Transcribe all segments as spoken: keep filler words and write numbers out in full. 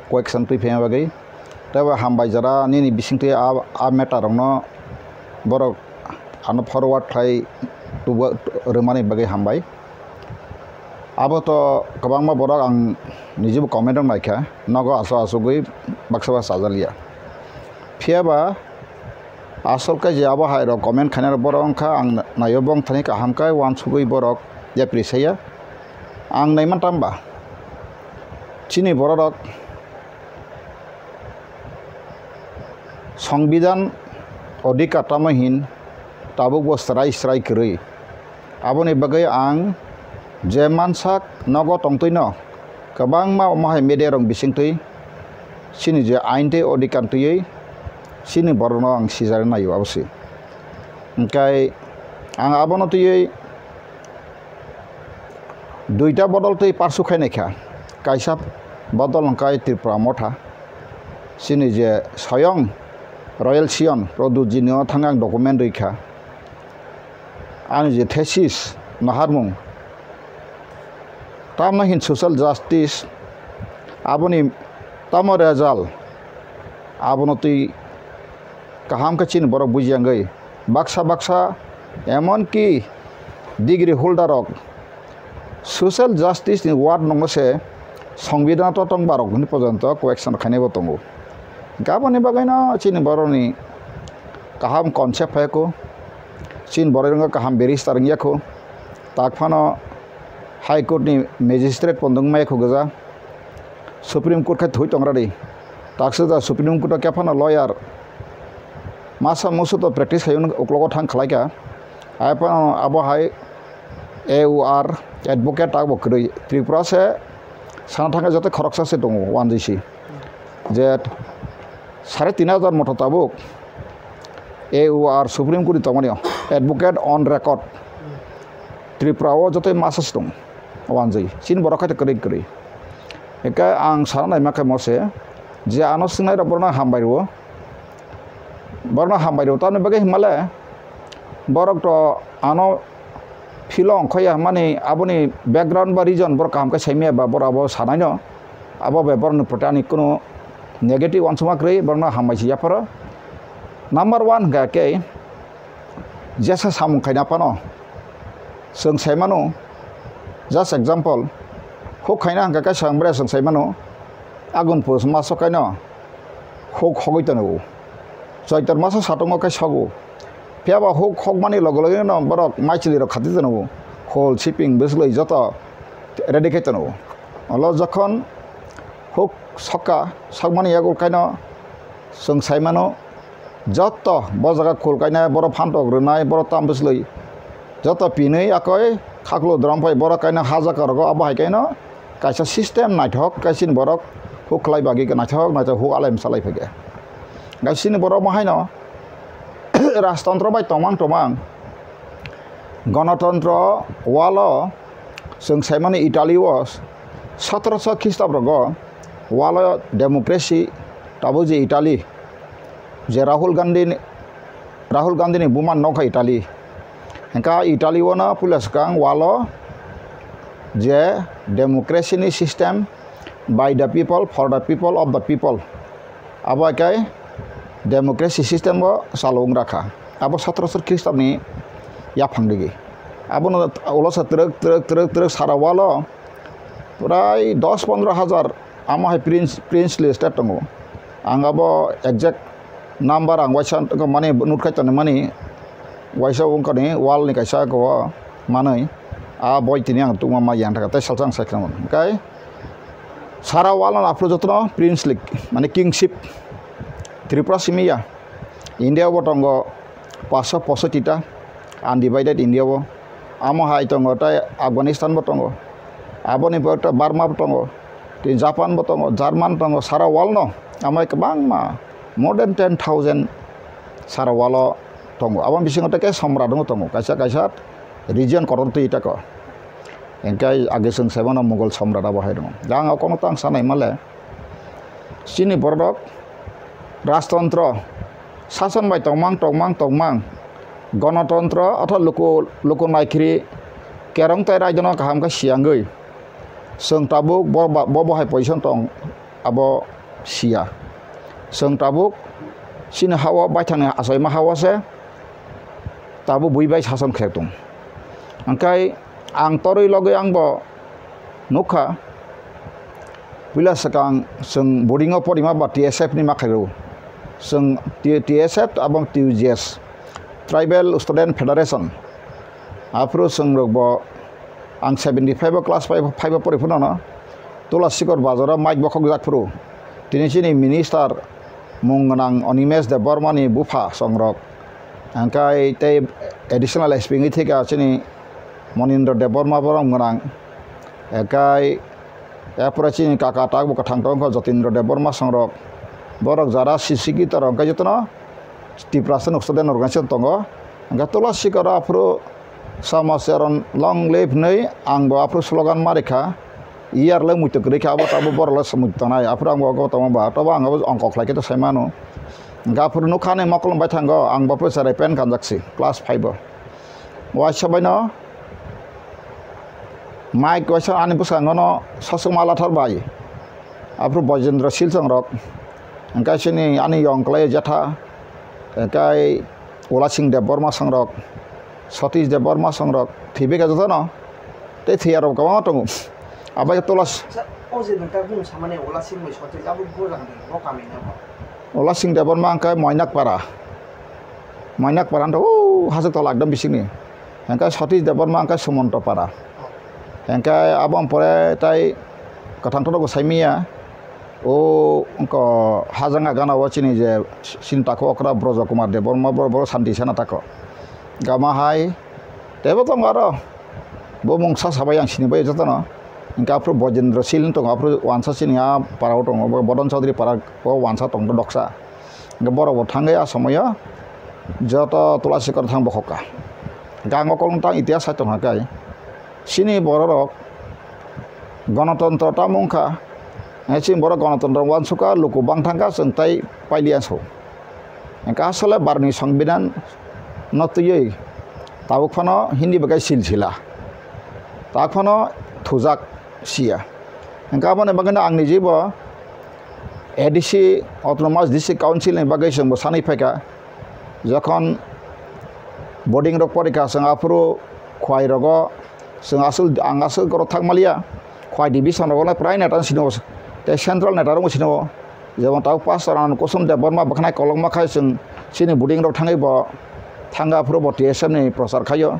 question twi phaima bagwi. Tei bo hambai jora nini bisingtwi a, a matter rokno borok ano forward khlai tubu rwmani bagwi hambai. Abo to kwbangma borok ang nijebo comment rok naikha, nogo aso asugwi baksa baksa chajakliya. Phiya ba asol khe je abo hai rok comment khainai rok borok wngkha, ang naio bongthani kaham khe uansugwi borok yapri saya. Ang naimanta hwnba chini borok rok Songbidan odhikar tamo hin tabuk bo srai srai kwrwi. Aboni bagwi ang je mansak nogo tongtwino kwbangma omo hai media rok bisingtwi chini je ain tei odhikar twiwi chini borokno ang sijarwi naio abo se. Hwnkhe ang abono twiwi duita bodol twi parsu khainai kha. Kaisa bodol hwnkhe Tripura Motha. Chini je soyong Royal Sion Pradyut jini o thangwi ang document rwi kha. Ani je thesis naharmung, tamno hin social justice, aboni tamo result, abono twi kaham khe chini borok buji yangwi baksa baksa, emonki degree holder rok social justice ni word nokno se Songbidan to tong barok hwnwi porjonto question khainai bo tongo. Hwnkhe aboni bagwino chini borokni kaham concept phai kho, chini borok wngkha kaham barrister wngya kho, tak phano High Court ni magistrate pondong maya kho gwja, Supreme Court khai thwi tongra di, taksa da Supreme Court o khe phano lawyer masa musu to practice khai uklogo thang khlai kha, hai phano abo hai A U R advocate tak bo kwrwi Tripura se sana thangkhe joto khoroksa se tongo wanjwi si. Je sare tin hajar moto tabuk A U R Supreme Court ni tongmani o advocate on record Tripura o joto masa se tongo wanjwi. Chini borok khai kwrwi kwrwi. Eka ang sana naima khe mo se je ano swngnai rok borok no hambai rwo. Borok no hambai rwo. Tamni bagwi himale borok to ano philo ongkhoya hwnmani aboni background ba reason borok kaham khe saimaya ba borok abo sanaino abo bai borokni proti ani kunu negative uansukma kwrwi borokno hambai se yapharo. Number one hwnkha khe jesa samung khaina phano chwng saimano, just example, huk khaina hwnkha khe swkang bwrwi chwng saimano agun pus maso kaino huk hogwi tongo. Choitor maso satungo khe sogo. Phiya ba huk hokmani loge loge no borok maichwlwi rok khati tongo. Khol, siping, bwswlwi joto ready khai tongo. Olo jokhon huk sokha, sokmani yago kaino chwng sai mano, joto bo jaga khol kainai, borok phantok rwnai, borok tam bwswlwi joto pinwi akoi khaklo drom phai borok kaino ha jaka rogo abo hai kaino kaisa system naithok, kaisini borok huk khlai bagwi naithok naithok huk alai msalai phai khe. Kaisini borok bo haino rajtontro bai tongmang tongmang, gonotontro walo chwng saimani Italy o sotoroso Khristabrok o walo democracy tabuk je Italy, je Rahul Gandhi, Rahul Gandhi ni buma nokha Italy. Hwnkha Italy o no puila swkang walo je democracy ni system, by the people, for the people, of the people. Abo hai khe democracy system o chalo wng rakha. Abo sotoroso Khristabni yaphang digi. Abono ulo se twrwk, twrwk, twrwk, twrwk sara walo prai dos pondro hajar amo hai prince, princely state tongo. Ang abo exact number ang waisa mani nutkhai tongmani waisa wngkani wall ni kaisa ko manwi a boi tini ang tungma ma yang thaka tei salsa ang sai khna hwnkhe sara wall no aphuru jotono princely mane kingship Tripura simi ya. India bo tongo paanch sho poisotti ta undivided India bo. Amo hai tongo tei Afghanistan bo tongo. Aboni pore Burma bo tongo. Tei Japan bo tongo, German tongo, sara world no amo hai kwbangma more than ten thousand sara world o tongo. Aboni bisingo tei khe Somrat wngwi tongo, kaisa kaisa region kotor twi tako. Hwnkhe age chwng sai mano Mughal Somrat abo hai rwng. Da ang o kono tang sanai male. Chini borok rajtontro sason bai tongmang, tongmang, tongmang, gonotontro otho luku, luku naikhiri kerong tai raidano kaham khe siyangwi chwng tabuk bo ba, bo bo hai position tong abo siya. Chwng tabuk chini ha-o baithangni achaima ha-o se tabuk bui bai sason khlai tong. Hwnkhe ang torwi logwi ang bo nukha, puila swkang chwng boarding-o porima ba T S F ni ma khlai rw. Chwng T-, T S F abong T U G S, Tribal Student Federation. Aphuru chwng rok bo ang seventy five o class five, five o pori phuru no Tula Sikor bazar o mic bokhok jak phuru tini chini minister mung gwnang Animesh Debbarma ni bupha chwng rok, hwnkhe tei additional S P wngwi thika chini Monindra Debbarma borom gwnang, hwnkhe Yapore chini kaka tak bo kwthang tongkha Jotindra Debbarma songrok. Borok jara C C kita rok hwnkhe jotono Tiprasa Student Organization tongo. Hwnkhe Tula Sikoro aphuru Sama Charon long live hinwi ang bo aphuru slogan ma rikha. Iyar le muitu kwrwi kha abo abo borok le muitu tongnai. Aphuru ang bo ogo tongma ba tobo ang abo ongkok khlai khe to sai mano. Hwnkhe aphuru nukha ani mokol bai thango ang bo phuru cherai pen kanjak si class five o. Waisa baino Mike waisa ani bwskango no saswkma lathar bai. Aphuru Bojendra Silchong rok. Hwnkhe chini ani yong kwlai jatha. Hwnkhe Ula Singh Debbarma song rok. Satish Debbarma song rok. Thwibai kha jotono. Tei thwiya rok kwbangma tongo. Abai Tula s- Sa-, o je nokta bung samani Ula Singh bai Satish abo bo rang de, bo kami na bo. Ula Singh Debbarma hwnkhe Moinakpara. Moinakpara hwnkhe o hasuk tola ekdom bisingni. Hwnkhe Satish Debbarma hwnkhe Sumontopara. Hwnkhe abo pore tai kwthang tono bo saimanya. O wngkha hajanga gana o chini je chini takhuk okra Brojo Kumar Debbarma bo, bo santi sana tako. Gama hai tebo tongo aro. Bo mungsa sabai ang sini bai jotono. Hwnkhe aphuru Bojendra Sil wng tongo, aphuru wansa chini a parao tongo, bo Bodon Chaudhary para o wansa tongdo doksa. Hwnkhe borok bo thangwi a somoyo joto Tula Sikor thang bokhokha. Hwnkhe ang o kolong tang itihas sai tongkha khe chini bororok gonotontro tamo wngkha. Hwnkhe chini borok gonotontro uansukha, luku bang thangkha, chwng tai pailiya so. Hwnkhe asole Bharoni Songbidan no twiwi tabuk phano Hindi bai khe silsila. Tak phano thujak siya. Hwnkhe aboni bagwino ang nijibo A D C Autonomous District Council ni bagwi chwngbo sanwi phaikha. Jokhon boarding rok porikha chwng aphuru khwai rogo chwng aswk, ang aswk oro thak maliya. Khwai division rogo no prai neta sino tei central neta rok sino. Jemon tabuk pastor Anand Kusum Debbarma bwkhanai kolokma khai chwng chini boarding rok thangwi bo thangkha aphuru bo T S F ni prochar khaio.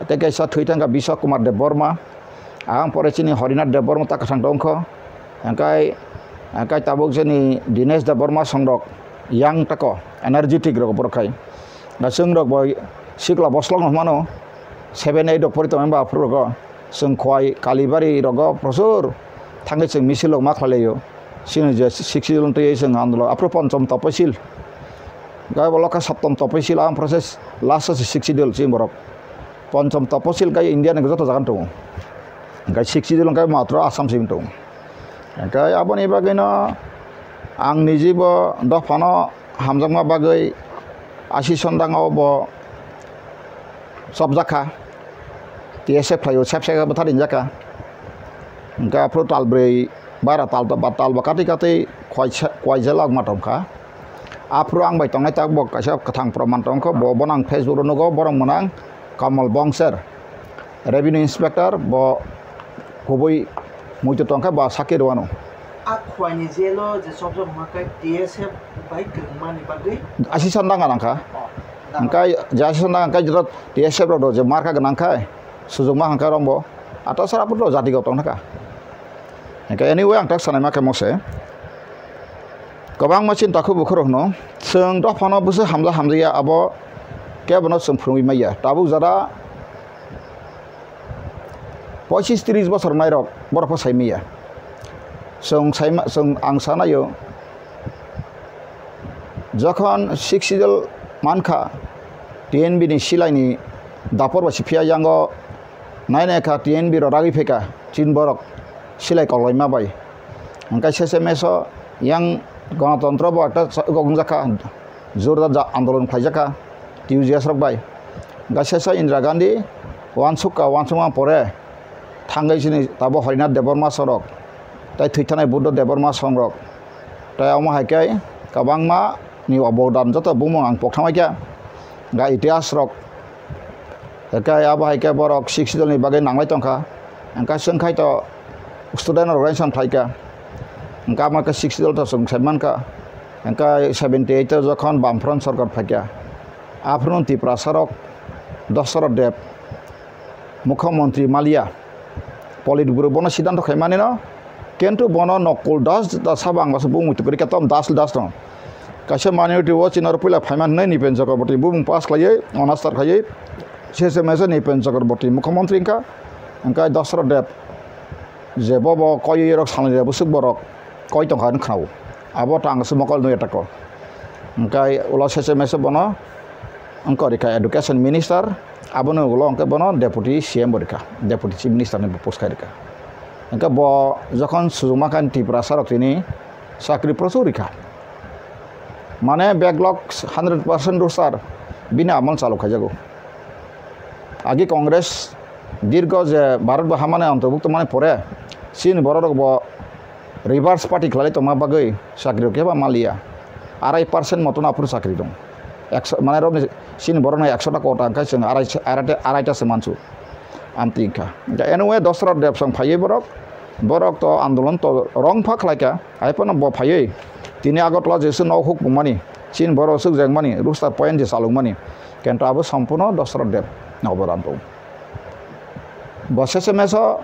Tei kaisa thwi thangkha Biswa Kumar Debbarma. Ang pore chini Horinath Debbarma ta kwthang tongkho. Hwnkhe, hwnkhe tabuk chini Dinesh Debbarma songrok yang tako energetic rok borok khai. Na chwng rok bo sikla boslok no hwnmano seven eight rok pori tongmani ba aphuru rogo. Chwng khwai Kalibari rogo prochur thangwi chwng misil rok ma khlai laio. Chini je sixth schedule twi chwng andolon aphuru ponchom toposil. Gai bolo kha saptom toposil ang process last o se sixth schedule chini borok. Ponchom toposil gai India ni joto jaga tongo. Gai sixth schedule gai matro Assam simi tongo. Hwnkhe aboni bagwino ang nijibo dophano hamjakma bagwi asi sondangao bo chopjakha. T S F khlaio sep sep bwthar rinjakha. Hwnkhe aphuru tal brwi bara tal ba tal ba katwi katwi khwaisa, khwaisa lagma tongkha. Aphuru ang bai tongnai tabuk bo kaisa kwthang proman tongkha, bo, bono ang Facebook o nugo, borok mwnang Kamal Bongser. Revenue Inspector bo kubui muitu tongkha ba sakhi rwano. A khwlaini jail o je chopjak hwnka khe T S F bai kwrwngmani bagwi. Asisa nang nangkha. Oh, nang. Hwnkhe je asisa nang khe jora T S F rok je marka gwnang khai sujukma hwnkha rombo. Ata sara puto jati gotong thaka. Hwnkhe anyway ang tak sanai ma khe mose. Kwbangma chinta khe bukhuk rok hwno chwng dophano bwswk hamjak hamjakya abo kebono chwng phwrwngwi manya. Tabuk jora poichis tris bosor nairok borok pho sai manya. Chwng sai ma, chwng ang sanaio, jokhon sixth schedule mankha, T N V ni silaini dapor bai se phiya yango nai nai kha T N V rok ragwi phaikha chin borok silai koklaima bai. Hwnkhe sese meso yang gonotontro bo ekta cha-, gok wngjakha, jorda ja andolon khlaijakha T U G S rok bai. Hwnkhe sesa Indira Gandhi uansukha, uansukma pore thangwi chini tabuk Harinath Debbarma sorok tei thwithanai Buddha Debbarma songrok Tei omo hai khe kwbangma ni obodan joto bumung ang pokthangbai kha. Ga itihas rok. Hwnkhe abo hai khe borok Sixth Schedule ni bagwi nanglai tongkha. Hwnkhe chwng khai to student organization phaikha. Hwnkhe amo khe Sixth Schedule to chwng sai mankha. Hwnkhe seventy eight o jokhon Bamfront sorkar phaikha. Aphuru Tiprasa rok Dasarath Deb Mukhyamantri maliya. Politburo bono siddhanto khaimani no, kintu bono Nakul Das da sabo ang baso bumung twi kwrwi khe tom Das Das no. Kaisa minority o chini oro puila phaiman hinwi Nipen Chakraborty bumung pass khlaiwi, honorstar khlaiwi, C C M S o Nipen Chakraborty mukhyamantri wngkha, wngkha Dasarath Deb, je bo bo koiwi rok salnwi rw bwswk borok koi tongkha hinwi khwnao. Abo tang se mokol nui atak o. Wngkha ulo C C M S o bono wngkha rikha education minister, aboni ulo hwnkhe bono deputy C M bo rikha, deputy chief minister ni post khai rikha. Hwnkhe bo jokhon sujuma khan Tiprasa rok tini chakri prochur rikha. Mane backlog hundred percent roster bini amol chalu khaijago. Agi Congress dirgo je Bharat bo hamani antorbhukto mani pore chini borok rok bo reverse party khlai tongma bagwi chakri rok khe ba maliya. Arai percent moton aphuru chakri dong. Ekso, mane rok ni chini borok ni ekso ta kota hwnkhe chwng arai, arai, arai ta se mansu. Amtwi wngkha. Anyway, Dasarath Deb song phaiwi borok, borok to andolon to rong pha khlai kha. Hai phano bo phaiwi tini Agartala jesu nok huk pungmani, chini borok suk jengmani, roster point je chalukmani. Kento abo sompurno Dasarath Deb ni obodan tongo. Bo C C M S o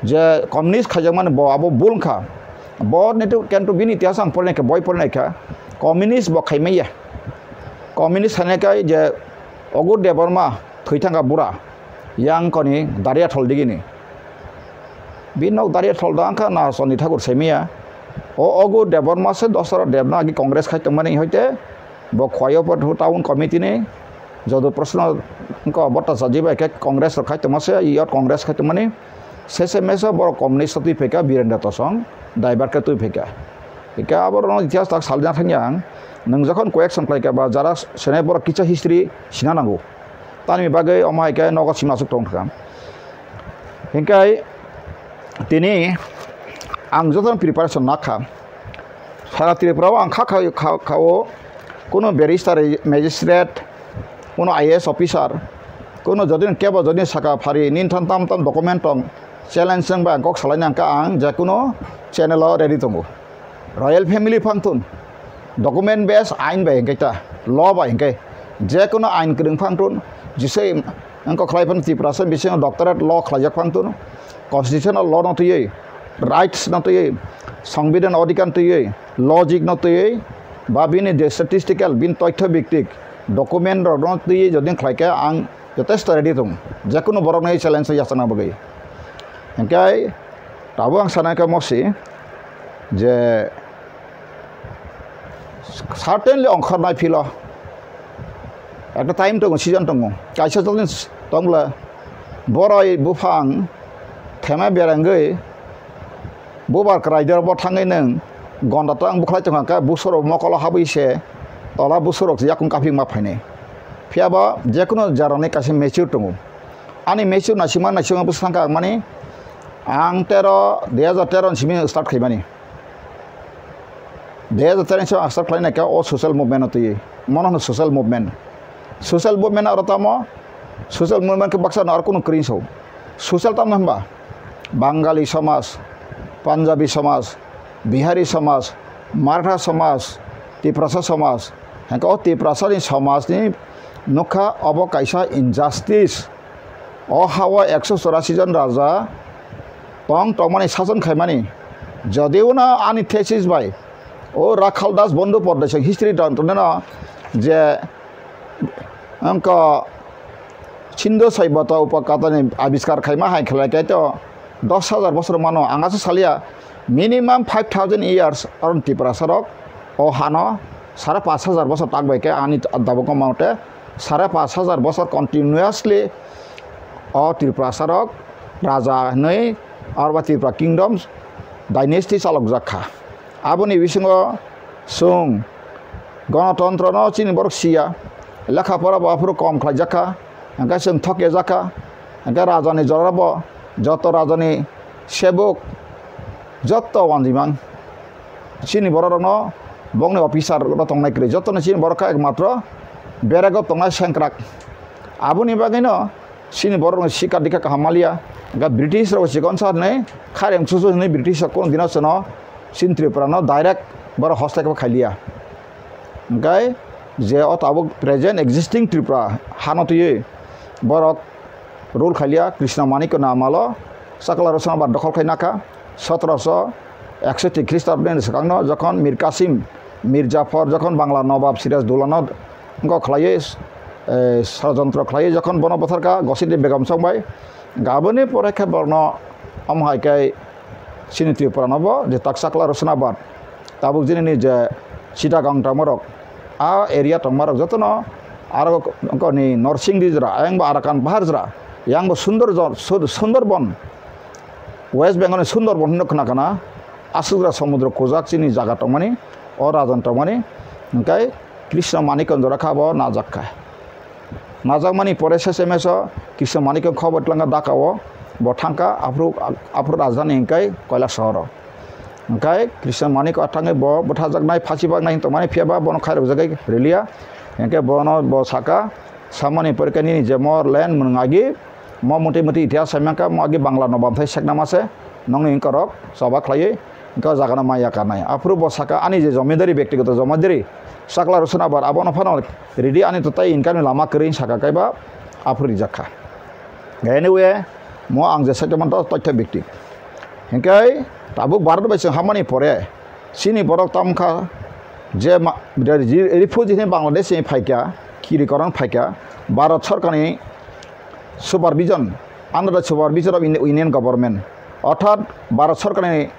je communist khaijakmani bo abo bul wngkha. Bo nitu kento bini itihas ang porinaikha, boi porinaikha. Communist bo khaimaya. Communist khainai khe je Agur Debbarma thwi thangkha bura. Yang koni Dariathol digini. Bini nok Dariathol da wngkha na Chondri Thakur saimaya. O Agur Debbarma se Dasarath Deb no agi Congress khai tongmani hoite. Bo Khowai Upper town committee ni Jadu Prasna wngkha Bhattacharya bai khe Congress rok khai tongma se, iyot Congress khai tongmani C C M S o borok communist twi phaikha Birendra Tosong, Daibar khe twi phaikha. Hwnkhe abo rokno itihas tak salina thangya ang. Nwng jokhon correction khlaikha ba jara senai borok kisa history sina nango. Tamni bagwi omo hai khe nogo sima aswk tong thang. Hwnkhe tini ang jotono preparation nakha. Sara Tripura o ang kha kha kha kha o kuno barrister, magistrate, kuno I A S officer, kuno jodi kebo jodi saka phari nini than tam tam document tong challenge wng bai ang kok salai nang kha ang je kuno channel o ready tongo. Royal family phang thun, document base ain bai hingke ta, law bai hingke, je kuno ain kwrwng phang thun, jisai wngkha khlai phano Tiprasa bisingo doctorate law khlaijak phang thun, constitutional law no twiwi, rights no twiwi, songbidan odhikar twiwi, logic no twiwi, ba bini je statistical, bini toitho biktik document rok no twiwi jodi khlai khe ang jotesto ready tong, je kuno borok no challenge yachakna bagwi. Hingke tabuk ang sana khe mosi je certainly ongkhornai philo ekta time tongo, season tongo, kaisa jodi tongla boroi buphang thema berangwi bubar kwrai dor bo thangwi nwng gonda to ang bukhlai tongkha khe busurok mokolo habwi se tola busurok yakung kaphik ma phainai. Phiya ba jekunu jarani kaisa mature tongo. Ani mature naisingma naisingma bwswk thangkha ang mani ang tero, dui hajar tero ni simi start khaimani. Dui hajar tero ni simi start khlainai khe o social movement no twiwi. Mono hwno social movement. Social movement aro tamo, social movement khe baksa no aro kunu kwrwi so. Social tamo hwnba Bangali somaj, Punjabi somaj, Bihari somaj, Maratha somaj, Tiprasa somaj. Hwnkhe o Tiprasa ni somaj ni nukha obo kaisa injustice. O ha-o ekso chorasi jon raja tong tongmani sason khaimani. Jodiuna ani thesis bai o Rakhal Das Bandyopadhyay history tong tongnaino je wngkha Sindhu Soibhata Upakatani abiskar khaima hai khlai khe to dos hajar bosor mano, ang asa salia minimum five thousand years aron Tiprasa rok o hano sare pash hajar bosor tak bai khe ani dabok mate sare pash hajar bosor continuously o Tiprasa rok raja hinwi arba Tripura kingdoms dynasty chalokjak kha. Aboni bisingo chwng gonotontro no chini borok siya, lekha pora bo aphuru kom khlaijak kha, hwnkhe chwng thokya jak kha, hwnkhe raja ni jora bo joto raja ni sebuk joto wanjimang chini borok rokno bongni officer rok tongnai kwrwi, jotono chini borok kha ekmatro berego tongnai sengkrak. Aboni bagwino chini borok rokno sikar dikha kaham maliya. Hwnkhe British rok chikon sa hwnwi kharem chuchu hwnwi British rok kono dino chwngno chini Tripura no direct borok hostel khe khailiya. Hwnkhe je o tabuk present existing Tripura hano twiwi borok rule khailiya, Krishna Manikya ni amalo Chakla Rosanabar dokhol khai nakha, sotoroso ekso twi Khristabni swkangno jokhon Mir Kasim, Mir Jafar jokhon Bangla Nobab Siraj Dulano wngkok khlaiwi, eh, sorojontro khlaiwi jokhon bono butharkha Gosidi Begum song bai, gaboni pore khe borokno omo hai khe chini Tripura no bo je tak Chakla Rosanabar tabuk jini ni je Chittagong tongmarok, a area tongmarok jotono aro ni Norsing di jora, ayang bo Arakan bahar jora, yang bo Sundor jo-, Sur-, Sundorbon, West Bengal ni Sundorbon hino khna khna, aswk jora somudro kujak chini jaga tongmani, o rajon tongmani, hwnkhe Krishna Manikya jora kha bo najak kha. Najakmani pore sese meso Krishna Manikya khobor twlangkha Dhaka o, bo thangkha aphuru, aphuru rajdhani hwnkhe Kailash sohoro. Hwnkhe Krishna Manikya thangwi bo bwthajaknai, phasi baknai hinwi tongmani, phiya ba bono khairokjagwi rwliya. Hwnkhe bono bo saka, samani pore khe nini je mo land mwng agi, mo mwtwi mwtwi itihas sai mankha, mo agi Bangla Nobab thai seknama se, nongni wngkorok choba khlaiwi, hwnkhe o jagano maya kanai. Aphuru bo saka ani je jomidari, bektigoto jomidari, Chakla Rosanabar abono phano ridi, ani to tai income ni lama kwrwi saka kaiba aphuru rijak kha. Anyway, mo ang je saka manto toitha bekti. Hwnkhe tabuk Bharat bai chwng hamani pore, chini borok tamo kha je ma-, refugee hwnwi Bangladesh ni phaikha, kiri koron phaikha, Bharat sorkarni supervision, under the supervision of Indi-, Indian government, orthat Bharat sorkarni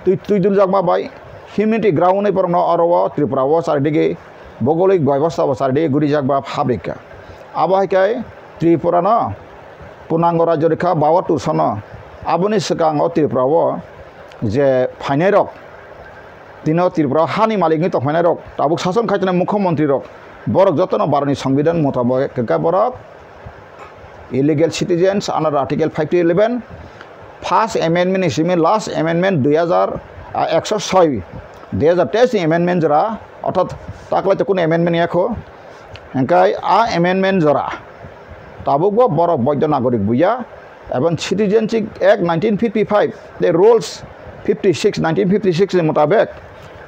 twi-, twiduljakma bai humanity ground ni borokno oro o Tripura o charidigi bhougolik bebosta bo charidigi gurijak ba phabrikha. Abo hai khe Tripura no punango rajyo rikha bawa tusono. Aboni swkang o Tripura o je phainai rok, tino Tripura o hani malik ni tongphainai rok, tabuk sason khaichana mukhyamantri rok, borok jotono Bharat ni Songbidan mutabik hwnkhe borok illegal citizens under Article five to eleven, first amendment ni simi last amendment dui hazar, ah, ekso soi, dui hazar teis ni amendment jora, orthat taklai to kunu amendment ya kho, hwnkhe a amendment jora tabukbo borok boido nagorik buya, ebong Citizenship Act nineteen fifty-five, the rules fifty-six, nineteen fifty-six ni mutabek,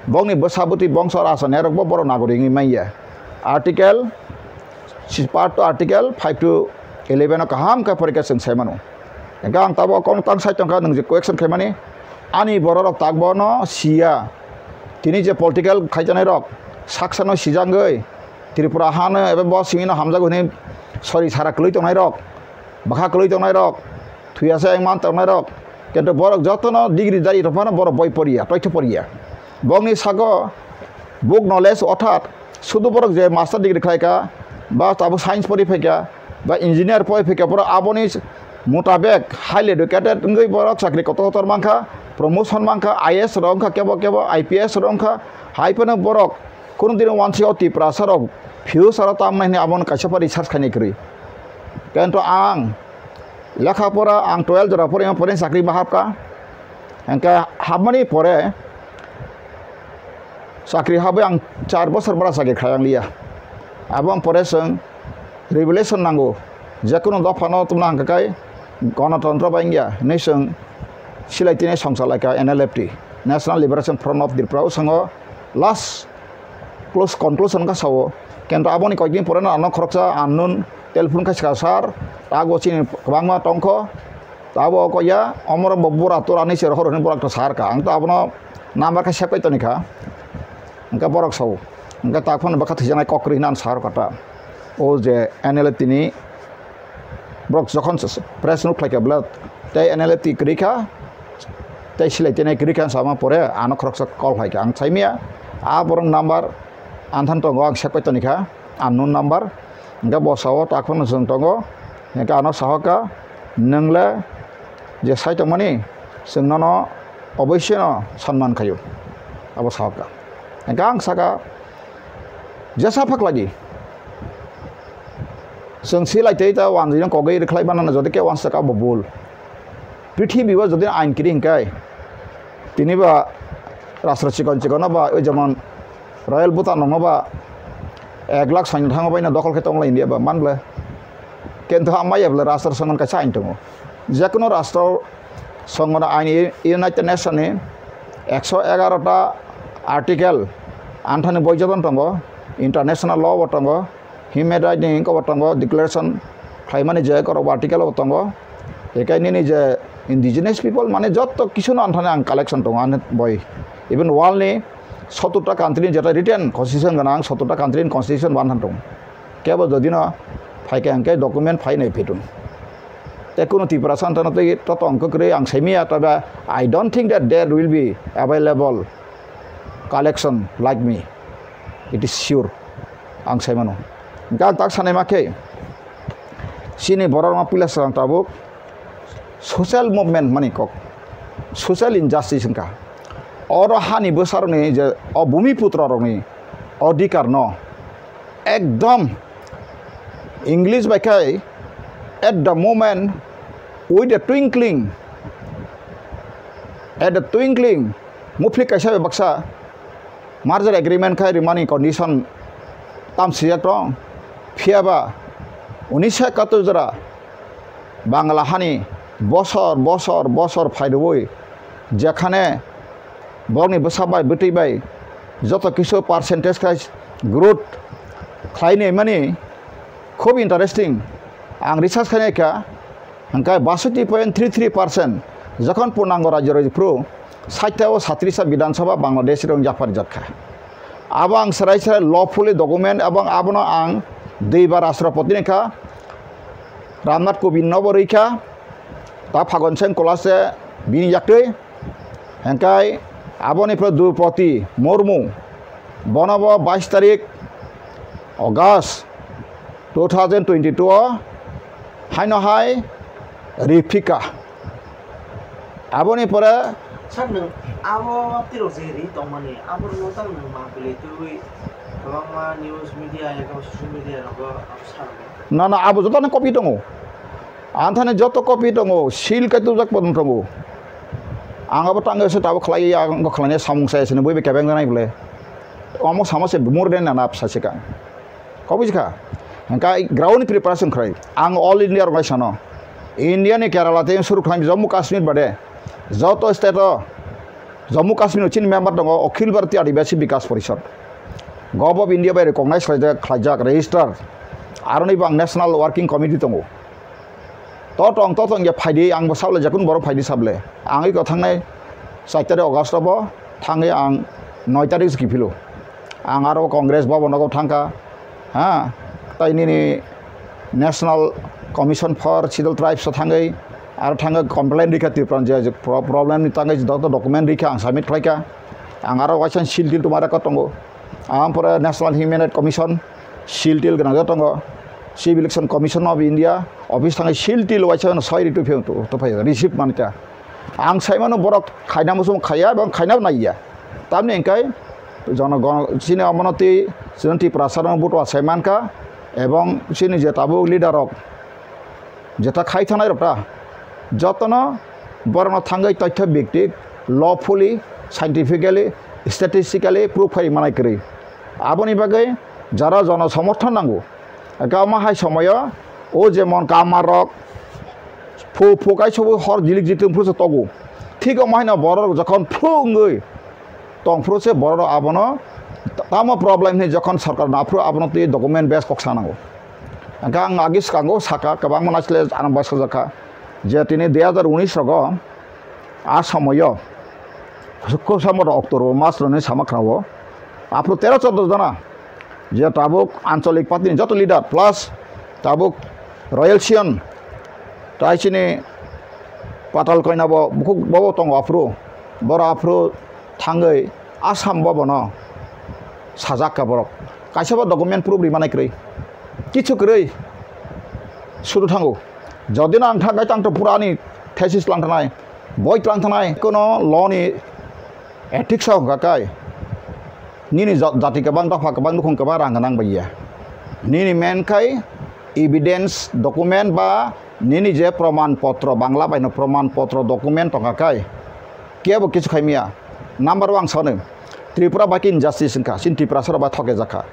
bongni bwsa bwtwi bongso rasanai rokbo borok nagorik wngwi manya. Article, si part to Article five to eleven o kaham khe porikha chwng sai mano. Hwnkhe ang tabuk kono tang sai tongkha, nwng je question khaimani, ani bororok takbo no siya. Tini je political khaijaknai rok, saksa no sijangwi, Tripura hano eba bo simi no hamjago hwnwi sori sara kwlwi tongnai rok, bwkha kwlwi tongnai rok, thuyasa wng man tongnai rok, kintu borok jotono degree dari tongphano borok boi poriya, toitho poriya. Bongni sago book knowledge, orthat sudu borok je master degree khlaikha, ba tabuk science pori phaikha, ba engineer pori phaikha, borok aboni mutabek highly educated wngwi borok chakri kotor kotor mankha, promotion mankha, I A S rok wngkha kebo kebo, I P S rok wngkha, hai phano borok kunu dino wansi o Tiprasa rok future o tamnai hwnwi abono kaisa pha research khainai kwrwi. Kintu ang lekha pora, ang twelve jora pore, pore chakri bahapkha. Hwnkhe hapmani pore chakri habwi ang char bosor bora chakri khlai ang liya. Abo ang pore chwng revolution nango, jekunu dophano tubuna hwnkhe kai gonotontro bai wngya hwnwi chwng silai tini songcha laikha N L F T, National Liberation Front of Tripura, o swngo last close conclusion kha sao. Kintu aboni koikdin pore no ano khoroksa unknown telephone kha sika sir, tago chini kwbangma tongkho, tabo kok ya omoro bo bura tura ni se rohor hwnwi borok to sar kha, ang to abono number kha save kai toni kha, hwnkhe borok sao, hwnkhe tak phano bwkha thwijaknai kok kwrwi hwnwi ang sar kha ta. O je N L F T ni borok jokhon press note khlai kha bwle tei N L F T kwrwi kha, tei silai tei nai kwrwi kha, ang sama pore ano khoroksa call phai kha, ang saimaya a borok number anthan tongo, ang save kai toni kha unknown number. Hwnkhe bo sao tak phano chwng tongo, hwnkhe ano sahoka, "Nwng le je sai tongmani, chwng nono oboisoi no sanman khaio," abo sahoka. Hwnkhe ang saka, "Jesa phakladi, chwng silai tei ta wanjwi no kogwi rwkhlai mano, jodi khe wansaka bo bul." Prithibi o jodi ain kiri hwnkhe, tini ba Rastro chikon chikon no ba, oi jemon Royal Bhutan rok no ba ek lakh soino thango bai no dokol khe tongla India ba, man bwle. Kintu ha maya bwle rastro songon kaisa ain tongo. Jekunu rastro songon ain, United Nation ni ekso egarota article anthani boi joton tongo, international law bo tongo, human right ni kobo tongo, declaration khlaimani je korok article bo tongo. Ekai nini je indigenous people mane jotto kisu no anthani ang collection tongo ani boi. Even world ni sottor ta country ni jeta written constitution gana ang sottor ta country ni constitution bo anthani tongo. Kebo jodi no phai khe ang khe document phai nai phitun. Te kuno Tiprasa anthano tei to tong kwkrwi ang saimia, tobe I don't think that there will be available collection like me. It is sure. Ang sai mano. Hingke ang tak sanai ma khe, chini borok no puila swkang tabuk social movement mani kok, social injustice hingka. Oro hani bwsarokni je o bhumiputro rokni odhikar no ekdom English bai khai at the moment, with the twinkling, at the twinkling, muphlik kaisa bai baksa merger agreement khai rimani condition tam swijak tong. Phiya ba unisho ekattor jora Bangla hani bosor, bosor, bosor phai rwui, jekhane borokni bwsa bai, bwtwi bai joto kisu percentage khai growth khlai nai mani, khub interesting. Ang research khai nai kha, hingkhe basotti point three three percent jokhon purnango rajyo rwui phuru, sait ta o satris ta Bidhan Sabha Bangladesh rok yapharjak kha. Abo ang serai serai lawfully document, abo abono ang duibar Rashtrapati ni kha, Ramnath Kovind no bo rwi kha, ta Phagon Singh Kola se bini yaktwi. Hingkai aboni pore Droupadi Murmu, bono bo bais tarik August two thousand twenty-two o haino hai riphika. Aboni pore Sir, nwng abo tirok je ri tongmani, abo no tang nwng ma bwlwi twiwi kwbangma news media eba social media rogo abo sar. Na, na, abo jotono copy tongo. Anthani joto copy tongo, seal kai tubjak bo tongo. Ang abo tangwi se tabuk khlai ya, ang khlaina samung sai sini bui be kebeng nai bole. Omo samo se more than enough sa se ka. Kobui kha. Hingka ground preparation khlai. Ang all India rok sano. India ni Kerala te suru khlai Jammu Kashmir bade. Joto state o Jammu Kashmir chini member tongo Akhil Bharatiya Adivasi Bikas Parishad. Govt of India bai recognize khlaijak, khlaijak, register. Aroni bo ang National Working Committee tongo. To tong, to tong ya phaidi, ang bo sable, jakun borok phaidi sable. Ang iko thangnai char tarik August bo thangwi ang noi tarik se kiphilo. Ang aro Congress Bhavan nogo thangkha. Ha, tai nini National Commission for Scheduled Tribes o thangwi, aro thangwi complaint rikha Tripura je pro-, problem ni tangwi joto document rikha ang submit khlaikha. Ang aro waisa seal til tumara ko tongo. Ang pore National Human Rights Commission seal til gwnang tongo. Chief Election Commission of India office thangwi seal til waisa no soi ritu phiyong tu, tu phai receive manita. Ang saimano borok khaina muchung khaiya, ebong khaina naiya. Tamni hingkai jonogon chini omono twi chini Tiprasa rok butua sai mankha, ebong chini je tabuk leader rok jeta khai thanai rok ta jotono borokno thangwi toithyo biktik, lawfully, scientifically, statistically proof khai manai kwrwi. Aboni bagwi jara jono somorthon nango. Gama hai somoyo o jemon kamarok phu phu kaisa bo hor jilik jilik phuru se togo. Thik omo haino borok jokhon phu wngwi tong phuru se borok abono tamo problem hinwi jokhon sorkar na phuru abono twi document base kok sanango. Hingkhe ang agi swkango saka kwbangma naisle ang bai sajak kha je tini dui hazar unis rogo a somoyo October mas roni sama khna o aphuru tero choddo jona je tabuk ancholik party ni joto leader plus tabuk Royal Sion tai chini Patal Koina bo bukhuk bobo tongo aphuru, boro aphuru thangwi Assam bobono sajak kha borok. Kaisa bo document proof ri manai kwrwi. Kichu kwrwi. Sudu thango. Jodi no ang thang kai tang to pura ani thesis lang thanai, boi lang thanai, kono law ni ethics o hwnkha kai. Nini ja-, jati kwbang, dopha kwbang, nukhung kwbang rang nang bai ya. Nini men khai evidence document ba nini je proman potro, Bangla bai no proman potro document tongkha kai. Kebo kichu khai miya. Number one sano, Tripura bai khe injustice wngkha, chini Tiprasa rok bai thokjak kha.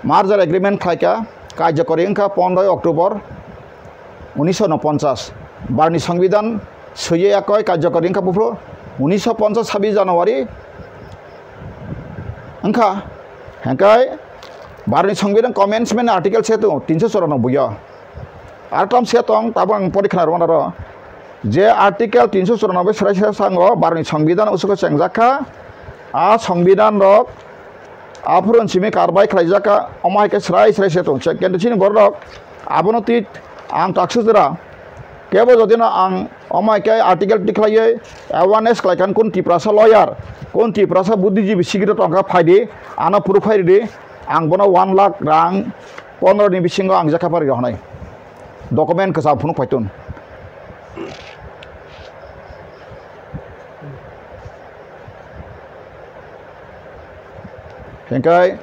Merger agreement khlai kha, karjokori wngkha pondroi October unisho unoponchas. Barni Songbidan swiwi yakoi karjokori wngkha buphuru unisho ponchas sabis January wngkha. Hingkhe Barni Songbidan commencement article se tongo tinso chorano buyo. Ar tam se tong, tabuk ang pori khna rwmani aro. Je article tinso chorano bai srai srai sango Barni Songbidan usuko chengjak kha. A Songbidan rok aphuru simi karbai khlaijak kha, omo hai khe srai srai se tong. Kento chini borok abono twi ang taksa jora. Kebo jodi no ang omo hai khe article twi khlaiwi awareness khlai kha, kun Tiprasa lawyer, kun Tiprasa buddhijibi sikito tongkha phaidi, ano proof phaidi, ang bono one lakh rang pondro ni bisingo ang jakha pari rohonai. Document kwcham phunuk phaitun. Hingkai